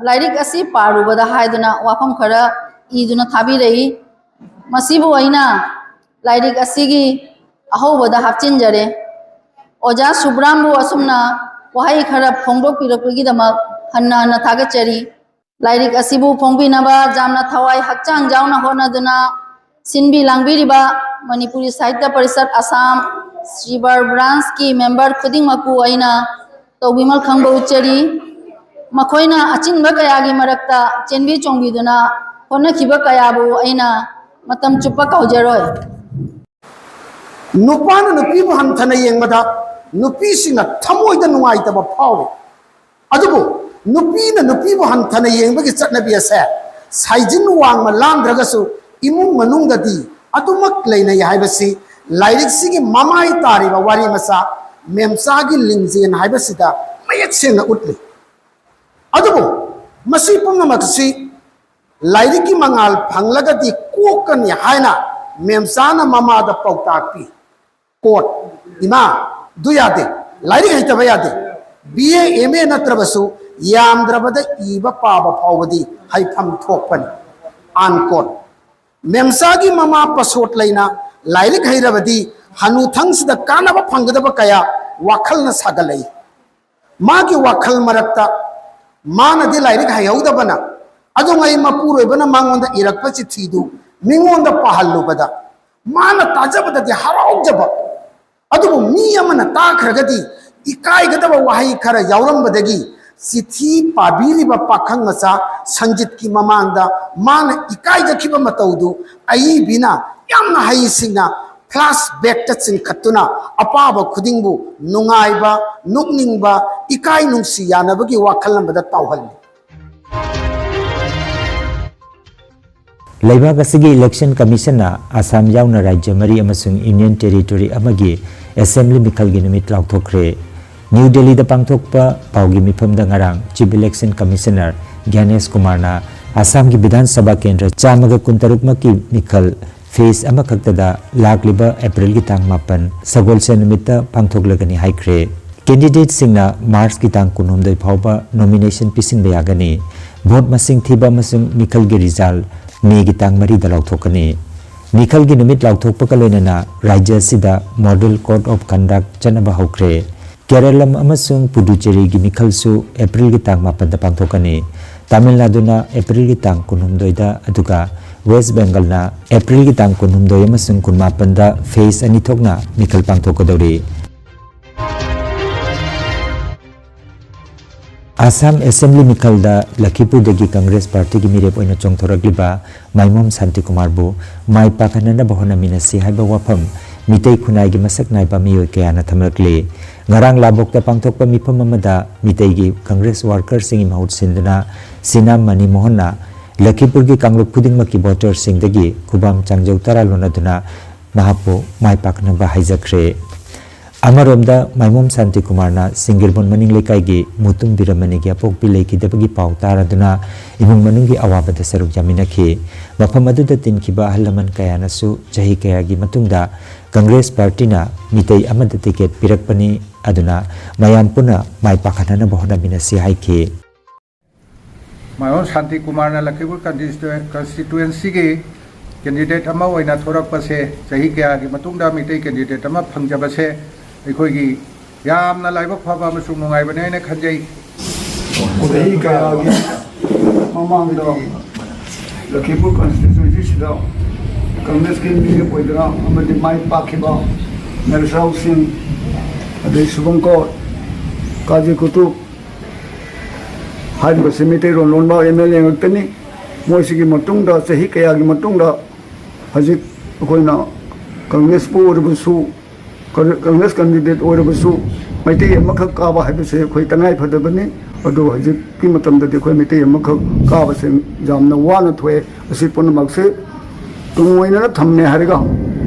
ꯂꯥꯏꯔꯤꯛ ꯑꯁꯤ ꯄꯥꯔꯨꯕꯗ ꯍꯥꯏꯗꯨꯅ ꯋꯥꯐꯝ ꯈꯔ ꯏꯗꯨꯅ ꯊꯥꯕꯤꯔꯛꯏ꯫ ꯃꯁꯤꯕꯨ ꯑꯩꯅ ꯂꯥꯏꯔꯤꯛ ꯑꯁꯤꯒꯤ ꯑꯍꯧꯕꯗ ꯍꯥꯞꯆꯤꯟꯖꯔꯦ꯫ ꯑꯣꯖꯥ ꯁꯨꯕ꯭ꯔꯥꯝꯕꯨ ꯑꯁꯨꯝꯅ ꯋꯥꯍꯩ ꯈꯔ ꯐꯣꯡꯗꯣꯛꯄꯤꯔꯛꯄꯒꯤꯗꯃꯛ ꯍꯟꯅ ꯍꯟꯅ ꯊꯥꯒꯠꯆꯔꯤ꯫ ꯂꯥꯏꯔꯤꯛ ꯑꯁꯤꯕꯨ ꯐꯣꯡꯕꯤꯅꯕ ꯌꯥꯝꯅ ꯊꯋꯥꯏ ꯍꯛꯆꯥꯡ ꯌꯥꯎꯅ ꯍꯣꯠꯅꯗꯨꯅ ꯁꯤꯟꯕꯤ ꯂꯥꯡꯕꯤꯔꯤꯕ ꯃꯅꯤꯄꯨꯔꯤ ꯁꯥꯍꯤꯇ꯭ꯌ ꯄꯔꯤꯁꯠ ꯑꯁꯥꯝ ꯁꯤꯕꯔ ꯕ꯭ꯔꯥꯟꯁꯀꯤ ꯃꯦꯝꯕꯔ ꯈꯨꯗꯤꯡꯃꯛꯄꯨ ꯑꯩꯅ ꯇꯧꯕꯤꯃꯜ ꯈꯪꯕ ꯎꯠꯆꯔꯤ꯫ ꯃꯈꯣꯏꯅ ꯑꯆꯤꯟꯕ ꯀꯌꯥꯒꯤ ꯃꯔꯛꯇ ꯆꯦꯟꯕꯤ ꯆꯣꯡꯕꯤꯗꯨꯅ ꯍꯣꯠꯅꯈꯤꯕ ꯀꯌꯥꯕꯨ ꯑꯩꯅ ꯃꯇꯝ ꯆꯨꯞꯄ ꯀꯥꯎꯖꯔꯣꯏ꯫ ꯅꯨꯄꯥꯅ ꯅꯨꯄꯤꯕꯨ ꯍꯟꯊꯅ ꯌꯦꯡꯕꯗ ꯅꯨꯄꯤꯁꯤꯡꯅ ꯊꯃꯣꯏꯗ ꯅꯨꯡꯉꯥꯏꯇꯕ ꯐꯥꯎꯏ꯫ ꯑꯗꯨꯕꯨ ꯅꯨꯄꯤꯅ ꯅꯨꯄꯤꯕꯨ ꯍꯟꯊꯅ ꯌꯦꯡꯕꯒꯤ ꯆꯠꯅꯕꯤ ꯑꯁꯦ ꯁꯥꯏꯖꯤꯟ ꯋꯥꯡꯃ ꯂꯥꯟꯗ꯭ꯔꯒꯁꯨ ꯏꯃꯨꯡ ꯃꯅꯨꯡꯗꯗꯤ ꯑꯗꯨꯃꯛ ꯂꯩꯅꯩ ꯍꯥꯏꯕꯁꯤ ꯂꯥꯏꯔꯤꯛꯁꯤꯒꯤ ꯃꯃꯥꯏ ꯇꯥꯔꯤꯕ ꯋꯥꯔꯤ ꯃꯆꯥ ꯃꯦꯝꯆꯥꯒꯤ ꯂꯤꯡꯖꯦꯜ ꯍꯥꯏꯕꯁꯤꯗ ꯃꯌꯦꯛ ꯁꯦꯡꯅ ꯎꯠꯂꯤ꯫ ꯑꯗꯨꯕꯨ ꯃꯁꯤ ꯄꯨꯝꯅꯃꯛꯁꯤ ꯂꯥꯏꯔꯤꯛꯀꯤ ꯃꯉꯥꯜ ꯐꯪꯂꯒꯗꯤ ꯀꯣꯛꯀꯅꯤ ꯍꯥꯏꯅ ꯃꯦꯝꯆꯥꯅ ꯃꯃꯥꯗ ꯄꯥꯎꯇꯥꯛ ꯄꯤ꯫ ꯀꯣꯠ, ꯏꯃꯥ, ꯑꯗꯨ ꯌꯥꯗꯦ, ꯂꯥꯏꯔꯤꯛ ꯍꯩꯇꯕ ꯌꯥꯗꯦ꯫ ꯕꯤ ꯑꯦ ꯑꯦꯝ ꯑꯦ ꯅꯠꯇ꯭ꯔꯕꯁꯨ ꯌꯥꯝꯗ꯭ꯔꯕꯗ ꯏꯕ ꯄꯥꯕ ꯐꯥꯎꯕꯗꯤ ꯍꯩꯐꯝ ꯊꯣꯛꯄꯅꯤ꯫ ꯑꯟꯀꯣꯠ꯫ ꯃꯦꯝꯆꯥꯒꯤ ꯃꯃꯥ ꯄꯁꯣꯠ ꯂꯩꯅ ꯂꯥꯏꯔꯤꯛ ꯍꯩꯔꯕꯗꯤ ꯍꯅꯨꯊꯪꯁꯤꯗ ꯀꯥꯟꯅꯕ ꯐꯪꯒꯗꯕ ꯀꯌꯥ ꯋꯥꯈꯜꯅ ꯁꯥꯒꯠꯂꯛꯏ꯫ ꯃꯥꯒꯤ ꯋꯥꯈꯜ ꯃꯔꯛꯇ ꯃꯥꯅꯗꯤ ꯂꯥꯏꯔꯤꯛ ꯍꯩꯍꯧꯗꯕꯅ ꯑꯗꯨꯉꯩ ꯃꯄꯨꯔꯣꯏꯕꯅ ꯃꯉꯣꯟꯗ ꯏꯔꯛꯄ ꯆꯤꯊꯤꯗꯨ ꯃꯤꯉꯣꯟꯗ ꯄꯥꯍꯜꯂꯨꯕꯗ ꯃꯥꯅ ꯇꯥꯖꯕꯗꯗꯤ ꯍꯔꯥꯎꯖꯕ, ꯑꯗꯨꯕꯨ ꯃꯤ ꯑꯃꯅ ꯇꯥꯈ꯭ꯔꯒꯗꯤ ꯏꯀꯥꯏꯒꯗꯕ ꯋꯥꯍꯩ ꯈꯔ ꯌꯥꯎꯔꯝꯕꯗꯒꯤ ꯆꯤꯊꯤ ꯄꯥꯕꯤꯔꯤꯕ ꯄꯥꯈꯪ ꯃꯆꯥ ꯁꯟꯖꯤꯠꯀꯤ ꯃꯃꯥꯡꯗ ꯃꯥꯅ ꯏꯀꯥꯏꯖꯈꯤꯕ ꯃꯇꯧꯗꯨ ꯑꯏꯕꯤꯅ ꯌꯥꯝꯅ ꯍꯩꯁꯤꯡꯅ ꯐ꯭ꯂꯥꯁ ꯕꯦꯛꯇ ꯆꯤꯡꯈꯠꯇꯨꯅ ꯑꯄꯥꯕ ꯈꯨꯗꯤꯡꯕꯨ ꯅꯨꯡꯉꯥꯏꯕ, ꯅꯣꯛꯅꯤꯡꯕ, ꯏꯀꯥꯏ ꯅꯨꯡꯁꯤ ꯌꯥꯅꯕꯒꯤ ꯋꯥꯈꯜ ꯑꯃꯗ ꯇꯥꯎꯍꯜꯂꯤ꯫ ꯂꯩꯕꯥꯛ ꯑꯁꯤꯒꯤ ꯏꯂꯦꯛꯁꯟ ꯀꯃꯤꯁꯟꯅ ꯑꯁꯥꯝ ꯌꯥꯎꯅ ꯔꯥꯖ꯭ꯌ ꯃꯔꯤ ꯑꯃꯁꯨꯡ ꯌꯨꯅꯤꯌꯟ ꯇꯦꯔꯤꯇꯣꯔꯤ ꯑꯃꯒꯤ ꯑꯦꯁꯦꯝꯕ꯭ꯂꯤ ꯃꯤꯈꯜꯒꯤ ꯅꯨꯃꯤꯠ ꯂꯥꯎꯊꯣꯛꯈ꯭ꯔꯦ꯫ ꯅ꯭ꯌꯨ ꯗꯦꯜꯂꯤꯗ ꯄꯥꯡꯊꯣꯛꯄ ꯄꯥꯎꯒꯤ ꯃꯤꯐꯝꯗ ꯉꯔꯥꯡ ꯆꯤꯐ ꯏꯂꯦꯛꯁꯟ ꯀꯃꯤꯁꯅꯔ ꯒ꯭ꯌꯥꯅꯦꯁ ꯀꯨꯃꯥꯔꯅ ꯑꯁꯥꯝꯒꯤ ꯕꯤꯙꯥꯟ ꯁꯚꯥ ꯀꯦꯟꯗ꯭ꯔ ꯆꯥꯝꯃꯒ ꯀꯨꯟꯇꯔꯨꯛꯃꯛꯀꯤ ꯃꯤꯈꯜ ꯐꯦꯖ ꯑꯃꯈꯛꯇꯗ ꯂꯥꯛꯂꯤꯕ ꯑꯦꯄ꯭ꯔꯤꯜꯒꯤ ꯇꯥꯡ ꯃꯥꯄꯟ, ꯁꯒꯣꯜꯁꯦꯟ ꯅꯨꯃꯤꯠꯇ ꯄꯥꯡꯊꯣꯛꯂꯒꯅꯤ ꯍꯥꯏꯈ꯭ꯔꯦ꯫ ꯀꯦꯟꯗꯤꯗꯦꯠꯁꯤꯡꯅ ꯃꯥꯔꯆꯀꯤ ꯇꯥꯡ ꯀꯨꯟꯍꯨꯝꯗꯣꯏ ꯐꯥꯎꯕ ꯅꯣꯃꯤꯅꯦꯁꯟ ꯄꯤꯁꯤꯟꯕ ꯌꯥꯒꯅꯤ꯫ ꯚꯣꯠ ꯃꯁꯤꯡ ꯊꯤꯕ ꯑꯃꯁꯨꯡ ꯃꯤꯈꯜꯒꯤ ꯔꯤꯖꯜ ꯃꯦꯒꯤ ꯇꯥꯡ ꯃꯔꯤꯗ ꯂꯥꯎꯊꯣꯛꯀꯅꯤ꯫ ꯃꯤꯈꯜꯒꯤ ꯅꯨꯃꯤꯠ ꯂꯥꯎꯊꯣꯛꯄꯒ ꯂꯣꯏꯅꯅ ꯔꯥꯖ꯭ꯌ ꯑꯁꯤꯗ ꯃꯣꯗꯦꯜ ꯀꯣꯗ ꯑꯣꯐ ꯀꯟꯗꯛ ꯆꯠꯅꯕ ꯍꯧꯈ꯭ꯔꯦ꯫ ꯀꯦꯔꯂꯝ ꯑꯃꯁꯨꯡ ꯄꯨꯗꯨꯆꯦꯔꯤꯒꯤ ꯃꯤꯈꯜꯁꯨ ꯑꯦꯄ꯭ꯔꯤꯜꯒꯤ ꯇꯥꯡ ꯃꯥꯄꯟꯗ ꯄꯥꯡꯊꯣꯛꯀꯅꯤ꯫ ꯇꯥꯃꯤꯜ ꯅꯥꯗꯨꯅ ꯑꯦꯄ꯭ꯔꯤꯜꯒꯤ ꯇꯥꯡ ꯀꯨꯟꯍꯨꯝꯗꯣꯏꯗ, ꯑꯗꯨꯒ ꯋꯦꯁ ꯕꯦꯡꯒꯜꯅ ꯑꯦꯄ꯭ꯔꯤꯜꯒꯤ ꯇꯥꯡ ꯀꯨꯟꯍꯨꯝꯗꯣꯏ ꯑꯃꯁꯨꯡ ꯀꯨꯟꯃꯥꯄꯟꯗ ꯐꯦꯖ ꯑꯅꯤ ꯊꯣꯛꯅ ꯃꯤꯈꯜ ꯄꯥꯡꯊꯣꯛꯀꯗꯧꯔꯤ꯫ ꯑꯁꯥꯝ ꯑꯦꯁꯦꯝꯕ꯭ꯂꯤ ꯃꯤꯈꯜꯗ ꯂꯈꯤꯄꯨꯔꯗꯒꯤ ꯀꯪꯒ꯭ꯔꯦꯁ ꯄꯥꯔꯇꯤꯒꯤ ꯃꯤꯔꯦꯞ ꯑꯣꯏꯅ ꯆꯣꯡꯊꯣꯔꯛꯂꯤꯕ ꯃꯥꯏꯃꯣꯝ ꯁꯥꯟꯇꯤꯀꯨꯃꯥꯔꯕꯨ ꯃꯥꯏ ꯄꯥꯛꯍꯟꯅꯅꯕ ꯍꯣꯠꯅꯃꯤꯟꯅꯁꯤ ꯍꯥꯏꯕ ꯋꯥꯐꯝ ꯃꯤꯇꯩ ꯈꯨꯟꯅꯥꯏꯒꯤ ꯃꯁꯛ ꯅꯥꯏꯕ ꯃꯤꯑꯣꯏ ꯀꯌꯥꯅ ꯊꯝꯂꯛꯂꯤ꯫ ꯉꯔꯥꯡ ꯂꯥꯕꯣꯛꯇ ꯄꯥꯡꯊꯣꯛꯄ ꯃꯤꯐꯝ ꯑꯃꯗ ꯃꯤꯇꯩꯒꯤ ꯀꯪꯒ꯭ꯔꯦꯁ ꯋꯥꯔꯀꯔꯁꯤꯡꯒꯤ ꯃꯍꯨꯠ ꯁꯤꯟꯗꯨꯅ ꯁꯤꯅꯥꯝ ꯃꯅꯤ ꯃꯣꯍꯟꯅ ꯂꯈꯤꯄꯨꯔꯒꯤ ꯀꯥꯡꯂꯨꯞ ꯈꯨꯗꯤꯡꯃꯛꯀꯤ ꯚꯣꯇꯔꯁꯤꯡꯗꯒꯤ ꯈꯨꯕꯥꯝ ꯆꯥꯡꯖꯧ ꯇꯔꯥ ꯂꯣꯟꯅꯗꯨꯅ ꯃꯍꯥꯛꯄꯨ ꯃꯥꯏ ꯄꯥꯛꯅꯕ ꯍꯥꯏꯖꯈ꯭ꯔꯦ꯫ ꯑꯃꯔꯣꯝꯗ ꯃꯥꯏꯃꯣꯝ ꯁꯥꯟꯇꯤꯀꯨꯃꯥꯔꯅ ꯁꯤꯡꯒꯤꯔꯕꯣꯟ ꯃꯅꯤꯡ ꯂꯩꯀꯥꯏꯒꯤ ꯃꯨꯇꯨꯝ ꯕꯤꯔꯃꯅꯤꯒꯤ ꯑꯄꯣꯛꯄꯤ ꯂꯩꯈꯤꯗꯕꯒꯤ ꯄꯥꯎ ꯇꯥꯔꯗꯨꯅ ꯏꯃꯨꯡ ꯃꯅꯨꯡꯒꯤ ꯑꯋꯥꯕꯗ ꯁꯔꯨꯛ ꯌꯥꯃꯤꯟꯅꯈꯤ꯫ ꯃꯐꯝ ꯑꯗꯨꯗ ꯇꯤꯟꯈꯤꯕ ꯑꯍꯜ ꯂꯃꯟ ꯀꯌꯥꯅꯁꯨ ꯆꯍꯤ ꯀꯌꯥꯒꯤ ꯃꯇꯨꯡꯗ ꯀꯪꯒ꯭ꯔꯦꯁ ꯄꯥꯔꯇꯤꯅ ꯃꯤꯇꯩ ꯑꯃꯗ ꯇꯤꯀꯦꯠ ꯄꯤꯔꯛꯄꯅꯤ, ꯑꯗꯨꯅ ꯃꯌꯥꯝ ꯄꯨꯟꯅ ꯃꯥꯏ ꯄꯥꯛꯍꯟꯅꯅꯕ ꯍꯣꯠꯅꯃꯤꯟꯅꯁꯤ ꯍꯥꯏꯈꯤ꯫ ꯃꯥꯏꯃꯣꯝ ꯁꯥꯟꯇꯤ ꯀꯨꯃꯥꯔꯅ ꯂꯈꯤꯄꯨꯔ ꯀꯟꯁꯇꯤꯇꯨꯋꯦꯟ-, ꯀꯟꯁꯇꯤꯇꯨꯋꯦꯟꯁꯤꯒꯤ ꯀꯦꯟꯗꯤꯗꯦꯠ ꯑꯃ ꯑꯣꯏꯅ ꯊꯣꯔꯛꯄꯁꯦ, ꯆꯍꯤ ꯀꯌꯥꯒꯤ ꯃꯇꯨꯡꯗ ꯃꯤꯇꯩ ꯀꯦꯟꯗꯤꯗꯦꯠ ꯑꯃ ꯐꯪꯖꯕꯁꯦ ꯑꯩꯈꯣꯏꯒꯤ ꯌꯥꯝꯅ ꯂꯥꯏꯕꯛ ꯐꯕ ꯑꯃꯁꯨꯡ ꯅꯨꯡꯉꯥꯏꯕꯅꯦ ꯍꯥꯏꯅ ꯈꯟꯖꯩ꯫ ꯆꯍꯤ ꯀꯌꯥꯒꯤ ꯃꯃꯥꯡꯗ ꯂꯈꯤꯄꯨꯔ ꯀꯟꯁꯇꯤꯇꯨꯋꯦꯟꯁꯤꯁꯤꯗ ꯀꯪꯒ꯭ꯔꯦꯁꯀꯤ ꯃꯤꯔꯦꯞ ꯑꯣꯏꯗꯨꯅ ꯑꯃꯗꯤ ꯃꯥꯏ ꯄꯥꯛꯈꯤꯕ ꯅꯔꯁꯥꯎ ꯁꯤꯡ, ꯑꯗꯩ ꯁꯨꯕꯪꯀꯣꯠ, ꯀꯥꯖꯤ ꯀꯨꯇꯨꯕ ꯍꯥꯏꯔꯤꯕꯁꯤ ꯃꯩꯇꯩꯂꯣꯟ ꯂꯣꯟꯕ ꯑꯦꯝ ꯑꯦꯜ ꯑꯦ ꯉꯥꯛꯇꯅꯤ꯫ ꯃꯣꯏꯁꯤꯒꯤ ꯃꯇꯨꯡꯗ, ꯆꯍꯤ ꯀꯌꯥꯒꯤ ꯃꯇꯨꯡꯗ, ꯍꯧꯖꯤꯛ ꯑꯩꯈꯣꯏꯅ ꯀꯪꯒ꯭ꯔꯦꯁꯄꯨ ꯑꯣꯏꯔꯕꯁꯨ, ꯀꯪ-, ꯀꯪꯒ꯭ꯔꯦꯁ ꯀꯦꯟꯗꯤꯗꯦꯠ ꯑꯣꯏꯔꯕꯁꯨ, ꯃꯩꯇꯩ ꯑꯃꯈꯛ ꯀꯥꯕ ꯍꯥꯏꯕꯁꯦ ꯑꯩꯈꯣꯏ ꯇꯉꯥꯏ ꯐꯗꯕꯅꯤ꯫ ꯑꯗꯨ ꯍꯧꯖꯤꯛꯀꯤ ꯃꯇꯝꯗꯗꯤ ꯑꯩꯈꯣꯏ ꯃꯩꯇꯩ ꯑꯃꯈꯛ ꯀꯥꯕꯁꯦ ꯌꯥꯝꯅ ꯋꯥꯅ ꯊꯣꯛꯑꯦ꯫ ꯑꯁꯤ ꯄꯨꯝꯅꯃꯛꯁꯦ ꯇꯨꯡ ꯑꯣꯏꯅꯅ ꯊꯝꯃꯦ ꯍꯥꯏꯔꯒ,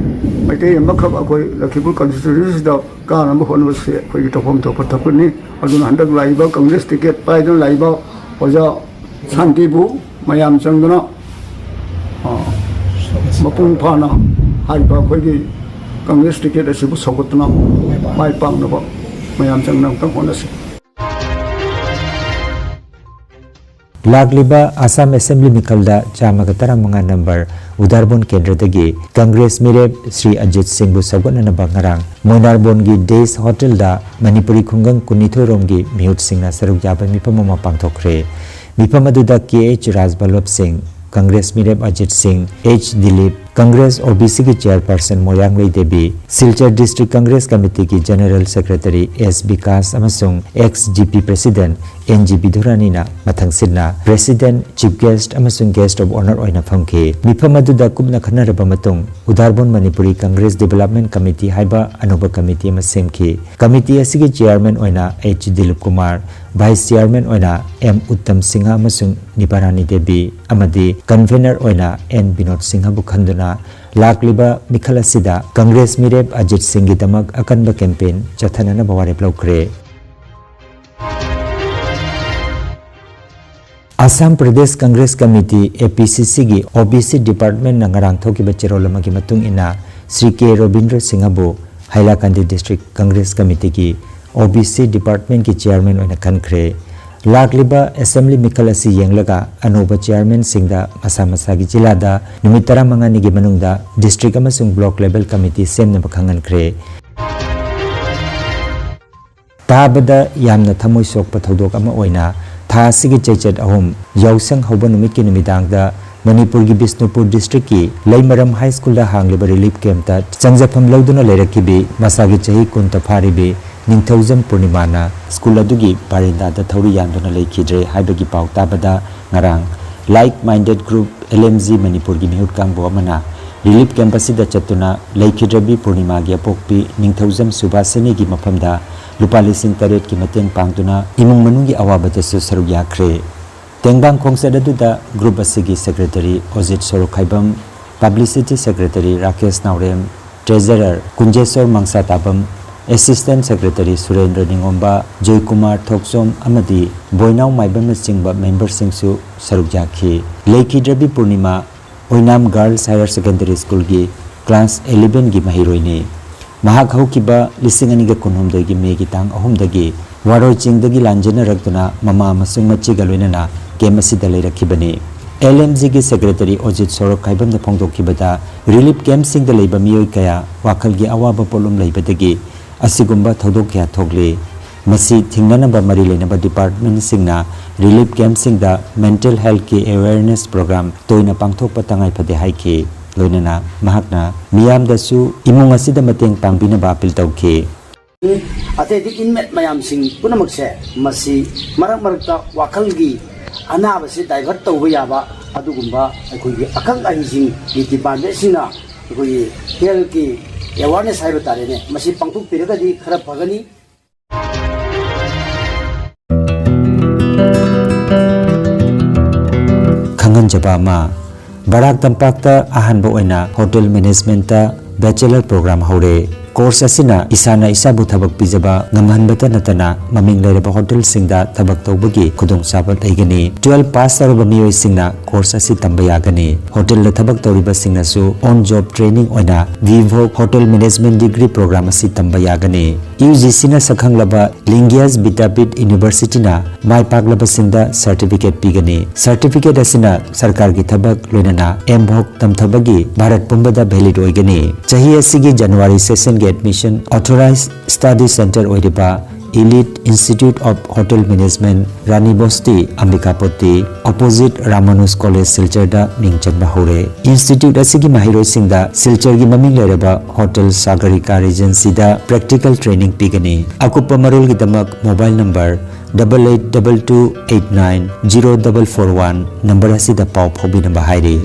ꯃꯩꯇꯩ ꯑꯃꯈꯛ ꯑꯩꯈꯣꯏ ꯂꯈꯤꯄꯨꯔ ꯀꯟꯁꯇꯤꯇ꯭ꯋꯦꯟꯁꯤꯗ ꯀꯥꯅꯕ ꯍꯣꯠꯅꯕꯁꯦ ꯑꯩꯈꯣꯏꯒꯤ ꯇꯧꯐꯝ ꯊꯣꯛꯄ ꯊꯕꯛꯅꯤ꯫ ꯑꯗꯨꯅ ꯍꯟꯗꯛ ꯂꯥꯛꯏꯕ ꯀꯪꯒ꯭ꯔꯦꯁ ꯇꯤꯀꯦꯠ ꯄꯥꯏꯗꯨꯅ ꯂꯥꯛꯏꯕ ꯑꯣꯖꯥ ꯁꯥꯟꯇꯤꯕꯨ ꯃꯌꯥꯝ ꯆꯪꯗꯨꯅ, ꯑ, ꯃꯄꯨꯡ ꯐꯥꯅ ꯍꯥꯏꯔꯤꯕ ꯑꯩꯈꯣꯏꯒꯤ ꯀꯪꯒ꯭ꯔꯦꯁ ꯇꯤꯀꯦꯠ ꯑꯁꯤꯕꯨ ꯁꯧꯒꯠꯇꯨꯅ ꯃꯥꯏ ꯄꯥꯛꯅꯕ ꯃꯌꯥꯝ ꯆꯪꯗꯨꯅ ꯑꯃꯨꯛꯇꯪ ꯍꯣꯠꯅꯁꯤ꯫ ꯂꯥꯛꯂꯤꯕ ꯑꯁꯥꯝ ꯑꯦꯁꯦꯝꯕ꯭ꯂꯤ ꯃꯤꯈꯜꯗ ꯆꯥꯝꯃꯒ ꯇꯔꯥꯃꯉꯥ ꯅꯝꯕꯔ ꯎꯗꯥꯔꯕꯣꯟ ꯀꯦꯟꯗ꯭ꯔꯗꯒꯤ ꯀꯪꯒ꯭ꯔꯦꯁ ꯃꯤꯔꯦꯞ ꯁ꯭ꯔꯤ ꯑꯖꯤꯠ ꯁꯤꯡꯕꯨ ꯁꯧꯒꯠꯅꯅꯕ ꯉꯔꯥꯡ ꯃꯣꯏꯅꯥꯔꯕꯣꯟꯒꯤ ꯗꯦꯁ ꯍꯣꯇꯦꯜꯗ ꯃꯅꯤꯄꯨꯔꯤ ꯈꯨꯡꯒꯪ ꯀꯨꯟꯅꯤꯊꯣꯏ ꯔꯣꯝꯒꯤ ꯃꯤꯍꯨꯠꯁꯤꯡꯅ ꯁꯔꯨꯛ ꯌꯥꯕ ꯃꯤꯐꯝ ꯑꯃ ꯄꯥꯡꯊꯣꯛꯈ꯭ꯔꯦ꯫ ꯃꯤꯐꯝ ꯑꯗꯨꯗ ꯀꯦ ꯑꯩꯆ ꯔꯥꯖꯕꯜꯂꯚ ꯁꯤꯡ, ꯀꯪꯒ꯭ꯔꯦꯁ ꯃꯤꯔꯦꯞ ꯑꯖꯤꯠ ꯁꯤꯡ, H Dilip, Congress O B ꯁꯤꯒꯤ ꯆꯦꯌꯔꯄꯔꯁꯟ ꯃꯣꯏꯔꯥꯡꯂꯩ ꯗꯦꯕꯤ, ꯁꯤꯜꯆꯔ ꯗꯤꯁꯇ꯭ꯔꯤꯛ ꯀꯪꯒ꯭ꯔꯦꯁ ꯀꯃꯤꯇꯤꯒꯤ ꯖꯦꯅꯔꯦꯜ ꯁꯦꯀ꯭ꯔꯦꯇꯔꯤ ꯑꯦꯁ ꯕꯤꯀꯥꯁ ꯑꯃꯁꯨꯡ ex G P president N G ꯕꯤꯗꯨꯔꯥꯅꯤꯅ ꯃꯊꯪꯁꯤꯠꯅ ꯄ꯭ꯔꯦꯁꯤꯗꯦꯟꯠ, ꯆꯤꯐ ꯒꯦꯁ꯭ꯠ ꯑꯃꯁꯨꯡ ꯒꯦꯁ꯭ꯠ ꯑꯣꯐ ꯑꯣꯅꯔ ꯑꯣꯏꯅ ꯐꯝꯈꯤ꯫ ꯃꯤꯐꯝ ꯑꯗꯨꯗ ꯀꯨꯞꯅ ꯈꯟꯅꯔꯕ ꯃꯇꯨꯡ ꯎꯗꯥꯔꯕꯣꯟ ꯃꯅꯤꯄꯨꯔꯤ ꯀꯪꯒ꯭ꯔꯦꯁ ꯗꯤꯕꯦꯂꯞꯃꯦꯟꯠ ꯀꯃꯤꯇꯤ ꯍꯥꯏꯕ ꯑꯅꯧꯕ ꯀꯃꯤꯇꯤ ꯑꯃ ꯁꯦꯝꯈꯤ꯫ ꯀꯃꯤꯇꯤ ꯑꯁꯤꯒꯤ ꯆꯦꯌꯔꯃꯦꯟ ꯑꯣꯏꯅ H Dilip Kumar, vice chairman ꯑꯣꯏꯅ ꯑꯦꯝ ꯎꯠꯇꯝ ꯁꯤꯡꯍ ꯑꯃꯁꯨꯡ ꯅꯤꯕꯥꯔꯥꯅꯤ ꯗꯦꯕꯤ ꯑꯃꯗꯤ ꯀꯟꯚꯦꯅꯔ ꯑꯣꯏꯅ ꯑꯦꯟ ꯕꯤꯅꯣꯗ ꯁꯤꯡꯍꯕꯨ ꯈꯟꯗꯨꯅ ꯂꯥꯛꯂꯤꯕ ꯃꯤꯈꯜ ꯑꯁꯤꯗ ꯀꯪꯒ꯭ꯔꯦꯁ ꯃꯤꯔꯦꯞ ꯑꯖꯤꯠ ꯁꯤꯡꯒꯤꯗꯃꯛ ꯑꯀꯟꯕ ꯀꯦꯝꯄꯦꯟ ꯆꯠꯊꯅꯅꯕ ꯋꯥꯔꯦꯞ ꯂꯧꯈ꯭ꯔꯦ꯫ ꯑꯁꯥꯝ ꯄ꯭ꯔꯗꯦꯁ ꯀꯪꯒ꯭ꯔꯦꯁ ꯀꯃꯤꯇꯤ, ꯑꯦ ꯄꯤ ꯁꯤ ꯁꯤꯒꯤ ꯑꯣ ꯕꯤ ꯁꯤ ꯗꯤꯄꯥꯔꯠꯃꯦꯟꯠꯅ ꯉꯔꯥꯡ ꯊꯣꯛꯈꯤꯕ ꯆꯦꯔꯣꯜ ꯑꯃꯒꯤ ꯃꯇꯨꯡ ꯏꯟꯅ, ꯁ꯭ꯔꯤ ꯀꯦ ꯔꯣꯕꯤꯟꯗ꯭ꯔ ꯁꯤꯡꯍꯕꯨ ꯍꯥꯏꯂꯥꯀꯥꯟꯗꯤ ꯗꯤꯁꯇ꯭ꯔꯤꯛ ꯀꯪꯒ꯭ꯔꯦꯁ ꯀꯃꯤꯇꯤꯒꯤ ꯑꯣ ꯕꯤ ꯁꯤ ꯗꯤꯄꯥꯔꯠꯃꯦꯟꯠꯀꯤ ꯆꯦꯌꯔꯃꯦꯟ ꯑꯣꯏꯅ ꯈꯟꯈ꯭ꯔꯦ꯫ ꯂꯥꯛꯂꯤꯕ ꯑꯦꯁꯦꯝꯕ꯭ꯂꯤ ꯃꯤꯈꯜ ꯑꯁꯤ ꯌꯦꯡꯂꯒ ꯑꯅꯧꯕ ꯆꯦꯌꯔꯃꯦꯟꯁꯤꯡꯗ ꯃꯁꯥ ꯃꯁꯥꯒꯤ ꯖꯤꯂꯥꯗ ꯅꯨꯃꯤꯠ ꯇꯔꯥꯃꯉꯥꯅꯤꯒꯤ ꯃꯅꯨꯡꯗ ꯗꯤꯁꯇ꯭ꯔꯤꯛ ꯑꯃꯁꯨꯡ ꯕ꯭ꯂꯣꯛ ꯂꯦꯚꯦꯜ ꯀꯃꯤꯇꯤ ꯁꯦꯝꯅꯕ ꯈꯪꯍꯟꯈ꯭ꯔꯦ꯫ ꯇꯥꯕꯗ ꯌꯥꯝꯅ ꯊꯃꯣꯏ ꯁꯣꯛꯄ ꯊꯧꯗꯣꯛ ꯑꯃ ꯑꯣꯏꯅ ꯊꯥ ꯑꯁꯤꯒꯤ ꯆꯩꯆꯠ ꯑꯍꯨꯝ ꯌꯥꯎꯁꯪ ꯍꯧꯕ ꯅꯨꯃꯤꯠꯀꯤ ꯅꯨꯃꯤꯗꯥꯡꯗ ꯃꯅꯤꯄꯨꯔꯒꯤ ꯕꯤꯁꯅꯨꯄꯨꯔ ꯗꯤꯁꯇ꯭ꯔꯤꯛꯀꯤ ꯂꯩꯃꯔꯝ ꯍꯥꯏ ꯁ꯭ꯀꯨꯜꯗ ꯍꯥꯡꯂꯤꯕ ꯔꯤꯂꯤꯐ ꯀꯦꯝꯞꯇ ꯆꯪꯖꯐꯝ ꯂꯧꯗꯨꯅ ꯂꯩꯔꯛꯈꯤꯕꯤ ꯃꯁꯥꯒꯤ ꯆꯍꯤ ꯀꯨꯟꯇ ꯐꯥꯔꯤꯕꯤ ꯅꯤꯡꯊꯧꯖꯝ ꯄꯨꯔꯅꯤꯃꯥꯅ ꯁ꯭ꯀꯨꯜ ꯑꯗꯨꯒꯤ ꯕꯥꯔꯦꯟꯗꯥꯗ ꯊꯧꯔꯤ ꯌꯥꯟꯗꯨꯅ ꯂꯩꯈꯤꯗ꯭ꯔꯦ ꯍꯥꯏꯕꯒꯤ ꯄꯥꯎ ꯇꯥꯕꯗ ꯉꯔꯥꯡ like minded group L M G ꯃꯅꯤꯄꯨꯔꯒꯤ ꯃꯤꯍꯨꯠ ꯀꯥꯡꯕꯨ ꯑꯃꯅ ꯔꯤꯂꯤꯐ ꯀꯦꯝꯞ ꯑꯁꯤꯗ ꯆꯠꯇꯨꯅ ꯂꯩꯈꯤꯗ꯭ꯔꯕꯤ ꯄꯨꯔꯅꯤꯃꯥꯒꯤ ꯑꯄꯣꯛꯄꯤ ꯅꯤꯡꯊꯧꯖꯝ ꯁꯨꯕꯥꯁꯤꯅꯤꯒꯤ ꯃꯐꯝꯗ ꯂꯨꯄꯥ ꯂꯤꯁꯤꯡ ꯇꯔꯦꯠꯀꯤ ꯃꯇꯦꯡ ꯄꯥꯡꯗꯨꯅ ꯏꯃꯨꯡ ꯃꯅꯨꯡꯒꯤ ꯑꯋꯥꯕꯗꯁꯨ ꯁꯔꯨꯛ ꯌꯥꯈ꯭ꯔꯦ꯫ ꯇꯦꯡꯕꯥꯡ ꯈꯣꯡꯆꯠ ꯑꯗꯨꯗ ꯒ꯭ꯔꯨꯞ ꯑꯁꯤꯒꯤ ꯁꯦꯀ꯭ꯔꯦꯇꯔꯤ ꯑꯣꯖꯤꯠ ꯁꯣꯔꯣꯛꯈꯥꯏꯕꯝ, ꯄꯕ꯭ꯂꯤꯁꯤꯇꯤ ꯁꯦꯀ꯭ꯔꯦꯇꯔꯤ ꯔꯥꯀꯦꯁ ꯅꯥꯎꯔꯦꯝ, ꯇ꯭ꯔꯦꯖꯔꯔ ꯀꯨꯟꯖꯦꯁꯣꯔ ꯃꯪꯁꯥꯇꯥꯕꯝ, ꯑꯦꯁꯤꯁꯇꯦꯟꯠ ꯁꯦꯀ꯭ꯔꯦꯇꯔꯤ ꯁꯨꯔꯦꯟꯗ꯭ꯔ ꯅꯤꯉꯣꯝꯕ, ꯖꯣꯏꯀꯨꯃꯥꯔ ꯊꯣꯛꯆꯣꯝ ꯑꯃꯗꯤ ꯕꯣꯏꯅꯥꯎ ꯃꯥꯏꯕꯝꯅꯆꯤꯡꯕ ꯃꯦꯝꯕꯔꯁꯤꯡꯁꯨ ꯁꯔꯨꯛ ꯌꯥꯈꯤ꯫ ꯂꯩꯈꯤꯗ꯭ꯔꯕꯤ ꯄꯨꯔꯅꯤꯃꯥ ꯑꯣꯏꯅꯥꯝ ꯒꯥꯔꯜꯁ ꯍꯥꯌꯔ ꯁꯦꯀꯦꯟꯗꯔꯤ ꯁ꯭ꯀꯨꯜꯒꯤ ꯀ꯭ꯂꯥꯁ ꯑꯦꯂꯦꯚꯦꯟꯒꯤ ꯃꯍꯩꯔꯣꯏꯅꯤ꯫ ꯃꯍꯥꯛ ꯍꯧꯈꯤꯕ ꯂꯤꯁꯤꯡ ꯑꯅꯤꯒ ꯀꯨꯟꯍꯨꯝꯗꯣꯏꯒꯤ ꯃꯦꯒꯤ ꯇꯥꯡ ꯑꯍꯨꯝꯗꯒꯤ ꯋꯥꯔꯣꯏ ꯆꯤꯡꯗꯒꯤ ꯂꯥꯟꯖꯦꯟꯅꯔꯛꯇꯨꯅ ꯃꯃꯥ ꯑꯃꯁꯨꯡ ꯃꯆꯦꯒ ꯂꯣꯏꯅꯅ ꯀꯦꯝꯞ ꯑꯁꯤꯗ ꯂꯩꯔꯛꯈꯤꯕꯅꯤ꯫ ꯑꯦꯜ ꯑꯦꯝ ꯖꯤꯒꯤ ꯁꯦꯀ꯭ꯔꯦꯇꯔꯤ ꯑꯣꯖꯤꯠ ꯁꯣꯔꯣꯛꯈꯥꯏꯕꯝꯅ ꯐꯣꯡꯗꯣꯛꯈꯤꯕꯗ, ꯔꯤꯂꯤꯐ ꯀꯦꯝꯞꯁꯤꯡꯗ ꯂꯩꯕ ꯃꯤꯑꯣꯏ ꯀꯌꯥ ꯋꯥꯈꯜꯒꯤ ꯑꯋꯥꯕ ꯄꯣꯠꯂꯨꯝ ꯂꯩꯕꯗꯒꯤ ꯑꯁꯤꯒꯨꯝꯕ ꯊꯧꯗꯣꯛ ꯀꯌꯥ ꯊꯣꯛꯂꯤ꯫ ꯃꯁꯤ ꯊꯤꯡꯅꯅꯕ ꯃꯔꯤ ꯂꯩꯅꯕ ꯗꯤꯄꯥꯔꯠꯃꯦꯟꯠꯁꯤꯡꯅ ꯔꯤꯂꯤꯐ ꯀꯦꯝꯞꯁꯤꯡꯗ ꯃꯦꯟꯇꯦꯜ ꯍꯦꯜꯊꯀꯤ ꯑꯦꯋꯦꯌꯔꯅꯦꯁ ꯄ꯭ꯔꯣꯒ꯭ꯔꯥꯝ ꯇꯣꯏꯅ ꯄꯥꯡꯊꯣꯛꯄ ꯇꯉꯥꯏ ꯐꯗꯦ ꯍꯥꯏꯈꯤ꯫ ꯂꯣꯏꯅꯅ ꯃꯍꯥꯛꯅ ꯃꯤꯌꯥꯝꯗꯁꯨ ꯏꯃꯨꯡ ꯑꯁꯤꯗ ꯃꯇꯦꯡ ꯄꯥꯡꯕꯤꯅꯕ ꯑꯄꯤꯜ ꯇꯧꯈꯤ꯫ ꯑꯇꯩꯗꯤ ꯏꯟꯃꯦꯠ ꯃꯌꯥꯝꯁꯤꯡ ꯄꯨꯝꯅꯃꯛꯁꯦ ꯃꯁꯤ ꯃꯔꯛ ꯃꯔꯛꯇ ꯋꯥꯈꯜꯒꯤ ꯑꯅꯥꯕꯁꯤ ꯗꯥꯏꯚꯔꯠ ꯇꯧꯕ ꯌꯥꯕ ꯑꯗꯨꯒꯨꯝꯕ ꯑꯩꯈꯣꯏꯒꯤ ꯑꯈꯪ ꯑꯍꯩꯁꯤꯡꯒꯤ ꯗꯤꯄꯥꯔꯠꯃꯦꯟꯁꯤꯡꯅ ꯑꯩꯈꯣꯏꯒꯤ ꯍꯦꯜꯊꯀꯤ ꯑꯦꯋꯥꯔꯅꯦꯁ ꯍꯥꯏꯕ ꯇꯥꯔꯦꯅꯦ, ꯃꯁꯤ ꯄꯥꯡꯊꯣꯛꯄꯤꯔꯒꯗꯤ ꯈꯔ ꯐꯒꯅꯤ꯫ ꯈꯪꯍꯟꯖꯕ ꯑꯃ, ꯕꯔꯥꯛ ꯇꯝꯄꯥꯛꯇ ꯑꯍꯥꯟꯕ ꯑꯣꯏꯅ ꯍꯣꯇꯦꯜ ꯃꯦꯅꯦꯖꯃꯦꯟꯠꯇ ꯕꯦꯆꯦꯂꯔ ꯄ꯭ꯔꯣꯒ꯭ꯔꯥꯝ ꯍꯧꯔꯦ꯫ ꯀꯣꯔꯁ ꯑꯁꯤꯅ ꯏꯁꯥꯅ ꯏꯁꯥꯕꯨ ꯊꯕꯛ ꯄꯤꯖꯕ ꯉꯝꯍꯟꯕꯇ ꯅꯠꯇꯅ ꯃꯃꯤꯡ ꯂꯩꯔꯕ ꯍꯣꯇꯦꯜꯁꯤꯡꯗ ꯊꯕꯛ ꯇꯧꯕꯒꯤ ꯈꯨꯗꯣꯡꯆꯥꯕ ꯂꯩꯒꯅꯤ꯫ ꯇꯨꯋꯦꯜꯐ ꯄꯥꯁ ꯇꯧꯔꯕ ꯃꯤꯑꯣꯏꯁꯤꯡꯅ ꯀꯣꯔꯁ ꯑꯁꯤ ꯇꯝꯕ ꯌꯥꯒꯅꯤ꯫ ꯍꯣꯇꯦꯜꯗ ꯊꯕꯛ ꯇꯧꯔꯤꯕꯁꯤꯡꯅꯁꯨ ꯑꯣꯟ ꯖꯣꯕ ꯇ꯭ꯔꯦꯅꯤꯡ ꯑꯣꯏꯅ ꯚꯤꯚꯣꯛ ꯍꯣꯇꯦꯜ ꯃꯦꯅꯦꯖꯃꯦꯟꯠ ꯗꯤꯒ꯭ꯔꯤ ꯄ꯭ꯔꯣꯒ꯭ꯔꯥꯝ ꯑꯁꯤ ꯇꯝꯕ ꯌꯥꯒꯅꯤ꯫ ꯌꯨ ꯖꯤ ꯁꯤꯅ ꯁꯛꯈꯪꯂꯕ ꯂꯤꯡꯒ꯭ꯌꯥꯁ ꯕꯤꯗ꯭ꯌꯥꯄꯤꯊ ꯌꯨꯅꯤꯚꯔꯁꯤꯇꯤꯅ ꯃꯥꯏ ꯄꯥꯛꯂꯕꯁꯤꯡꯗ ꯁꯔꯇꯤꯐꯤꯀꯦꯠ ꯄꯤꯒꯅꯤ꯫ ꯁꯔꯇꯤꯐꯤꯀꯦꯠ ꯑꯁꯤꯅ ꯁꯔꯀꯥꯔꯒꯤ ꯊꯕꯛ, ꯂꯣꯏꯅꯅ ꯑꯦꯝꯚꯣꯛ ꯇꯝꯊꯕꯒꯤ ꯚꯥꯔꯠ ꯄꯨꯝꯕꯗ ꯚꯦꯂꯤꯗ ꯑꯣꯏꯒꯅꯤ꯫ ꯆꯍꯤ ꯑꯁꯤꯒꯤ ꯖꯅꯋꯥꯔꯤ ꯁꯦꯁꯟꯒꯤ ꯑꯦꯗꯃꯤꯁꯟ ꯑꯣꯊꯣꯔꯥꯏꯖ ꯁ꯭ꯇꯗꯤ ꯁꯦꯟꯇꯔ ꯑꯣꯏꯔꯤꯕ Elite Institute of Hotel Management, Rani Bosti, Ambikapatti, opposite Ramanuj college, ꯁꯤꯜꯆꯔꯗ ꯃꯤꯡ ꯆꯟꯕ ꯍꯧꯔꯦ꯫ ꯏꯟꯁꯇꯤꯇ꯭ꯌꯨꯠ ꯑꯁꯤꯒꯤ ꯃꯍꯩꯔꯣꯏꯁꯤꯡꯗ ꯁꯤꯜꯆꯔꯒꯤ ꯃꯃꯤꯡ ꯂꯩꯔꯕ ꯍꯣꯇꯦꯜ ꯁꯥꯒꯔꯤꯀꯥ ꯔꯤꯖꯦꯟꯁꯤꯗ ꯄ꯭ꯔꯦꯛꯇꯤꯀꯦꯜ ꯇ꯭ꯔꯦꯅꯤꯡ ꯄꯤꯒꯅꯤ꯫ ꯑꯀꯨꯞꯄ ꯃꯔꯣꯜꯒꯤꯗꯃꯛ mobile number double eight double two eight nine zero double four one number ꯑꯁꯤꯗ ꯄꯥꯎ ꯐꯥꯎꯕꯤꯅꯕ ꯍꯥꯏꯔꯤ꯫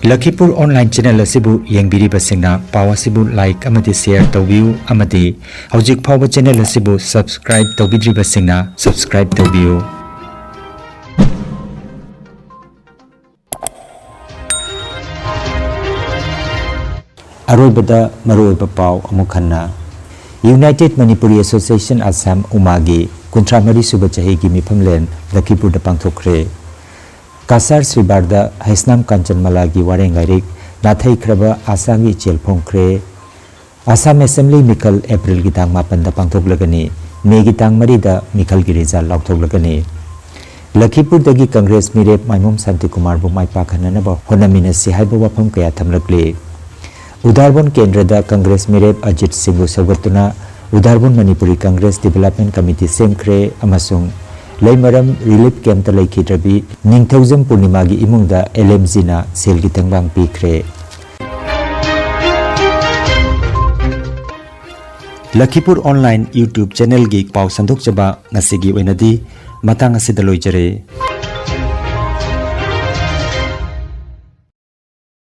ꯂꯈꯤꯄꯨꯔ ꯑꯣꯟꯂꯥꯏꯟ ꯆꯦꯅꯦꯜ ꯑꯁꯤꯕꯨ ꯌꯦꯡꯕꯤꯔꯤꯕꯁꯤꯡꯅ ꯄꯥꯎ ꯑꯁꯤꯕꯨ ꯂꯥꯏꯛ ꯑꯃꯗꯤ ꯁꯦꯌꯔ ꯇꯧꯕꯤꯌꯨ, ꯑꯃꯗꯤ ꯍꯧꯖꯤꯛ ꯐꯥꯎꯕ ꯆꯦꯅꯦꯜ ꯑꯁꯤꯕꯨ ꯁꯕꯁꯀ꯭ꯔꯥꯏꯕ ꯇꯧꯕꯤꯗ꯭ꯔꯤꯕꯁꯤꯡꯅ ꯁꯕꯁꯀ꯭ꯔꯥꯏꯕ ꯇꯧꯕꯤꯌꯨ꯫ ꯑꯔꯣꯏꯕꯗ ꯃꯔꯨꯑꯣꯏꯕ ꯄꯥꯎ ꯑꯃꯨꯛ ꯍꯟꯅ꯫ United Manipuri Association Assam, ꯎꯃꯥꯒꯤ ꯀꯨꯟꯊ꯭ꯔꯥ ꯃꯔꯤ ꯁꯨꯕ ꯆꯍꯤꯒꯤ ꯃꯤꯐꯝꯂꯦꯟ ꯂꯈꯤꯄꯨꯔꯗ ꯄꯥꯡꯊꯣꯛꯈ꯭ꯔꯦ꯫ ꯀꯁꯥꯔ ꯁꯤꯕꯥꯔꯗ ꯍꯩꯁꯅꯥꯝ ꯀꯥꯟꯆꯟꯃꯂꯥꯒꯤ ꯋꯥꯔꯦꯡ ꯂꯥꯏꯔꯤꯛ ꯅꯥꯊꯩꯈ꯭ꯔꯕ ꯑꯁꯥꯒꯤ ꯏꯆꯦꯜ ꯐꯣꯡꯈ꯭ꯔꯦ꯫ ꯑꯁꯥꯝ ꯑꯦꯁꯦꯝꯕ꯭ꯂꯤ ꯃꯤꯈꯜ ꯑꯦꯄ꯭ꯔꯤꯜꯒꯤ ꯇꯥꯡ ꯃꯥꯄꯟꯗ ꯄꯥꯡꯊꯣꯛꯂꯒꯅꯤ꯫ ꯃꯦꯒꯤ ꯇꯥꯡ ꯃꯔꯤꯗ ꯃꯤꯈꯜꯒꯤ ꯔꯤꯖꯜ ꯂꯥꯎꯊꯣꯛꯂꯒꯅꯤ꯫ ꯂꯈꯤꯄꯨꯔꯗꯒꯤ ꯀꯪꯒ꯭ꯔꯦꯁ ꯃꯤꯔꯦꯞ ꯃꯥꯏꯃꯣꯝ ꯁꯥꯟꯇꯤꯀꯨꯃꯥꯔꯕꯨ ꯃꯥꯏ ꯄꯥꯛꯍꯟꯅꯅꯕ ꯍꯣꯠꯅꯃꯤꯟꯅꯁꯤ ꯍꯥꯏꯕ ꯋꯥꯐꯝ ꯀꯌꯥ ꯊꯝꯂꯛꯂꯤ꯫ ꯎꯗꯥꯔꯕꯣꯟ ꯀꯦꯟꯗ꯭ꯔꯗ ꯀꯪꯒ꯭ꯔꯦꯁ ꯃꯤꯔꯦꯞ ꯑꯖꯤꯠ ꯁꯤꯡꯕꯨ ꯁꯧꯒꯠꯇꯨꯅ ꯎꯗꯥꯔꯕꯣꯟ ꯃꯅꯤꯄꯨꯔꯤ ꯀꯪꯒ꯭ꯔꯦꯁ ꯗꯤꯕꯦꯂꯞꯃꯦꯟ ꯀꯃꯤꯇꯤ ꯁꯦꯝꯈ꯭ꯔꯦ ꯑꯃꯁꯨꯡ ꯂꯩꯃꯔꯝ ꯔꯤꯂꯤꯐ ꯀꯦꯝꯞꯇ ꯂꯩꯈꯤꯗ꯭ꯔꯕꯤ ꯅꯤꯡꯊꯧꯖꯝ ꯄꯨꯔꯅꯤꯃꯥꯒꯤ ꯏꯃꯨꯡꯗ ꯑꯦꯜ ꯑꯦꯝ ꯖꯤꯅ ꯁꯦꯜꯒꯤ ꯇꯦꯡꯕꯥꯡ ꯄꯤꯈ꯭ꯔꯦ꯫ ꯂꯈꯤꯄꯨꯔ ꯑꯣꯟꯂꯥꯏꯟ YouTube ꯆꯦꯅꯦꯜꯒꯤ ꯄꯥꯎ ꯁꯟꯗꯣꯛꯆꯕ ꯉꯁꯤꯒꯤ ꯑꯣꯏꯅꯗꯤ ꯃꯇꯥꯡ ꯑꯁꯤꯗ ꯂꯣꯏꯖꯔꯦ꯫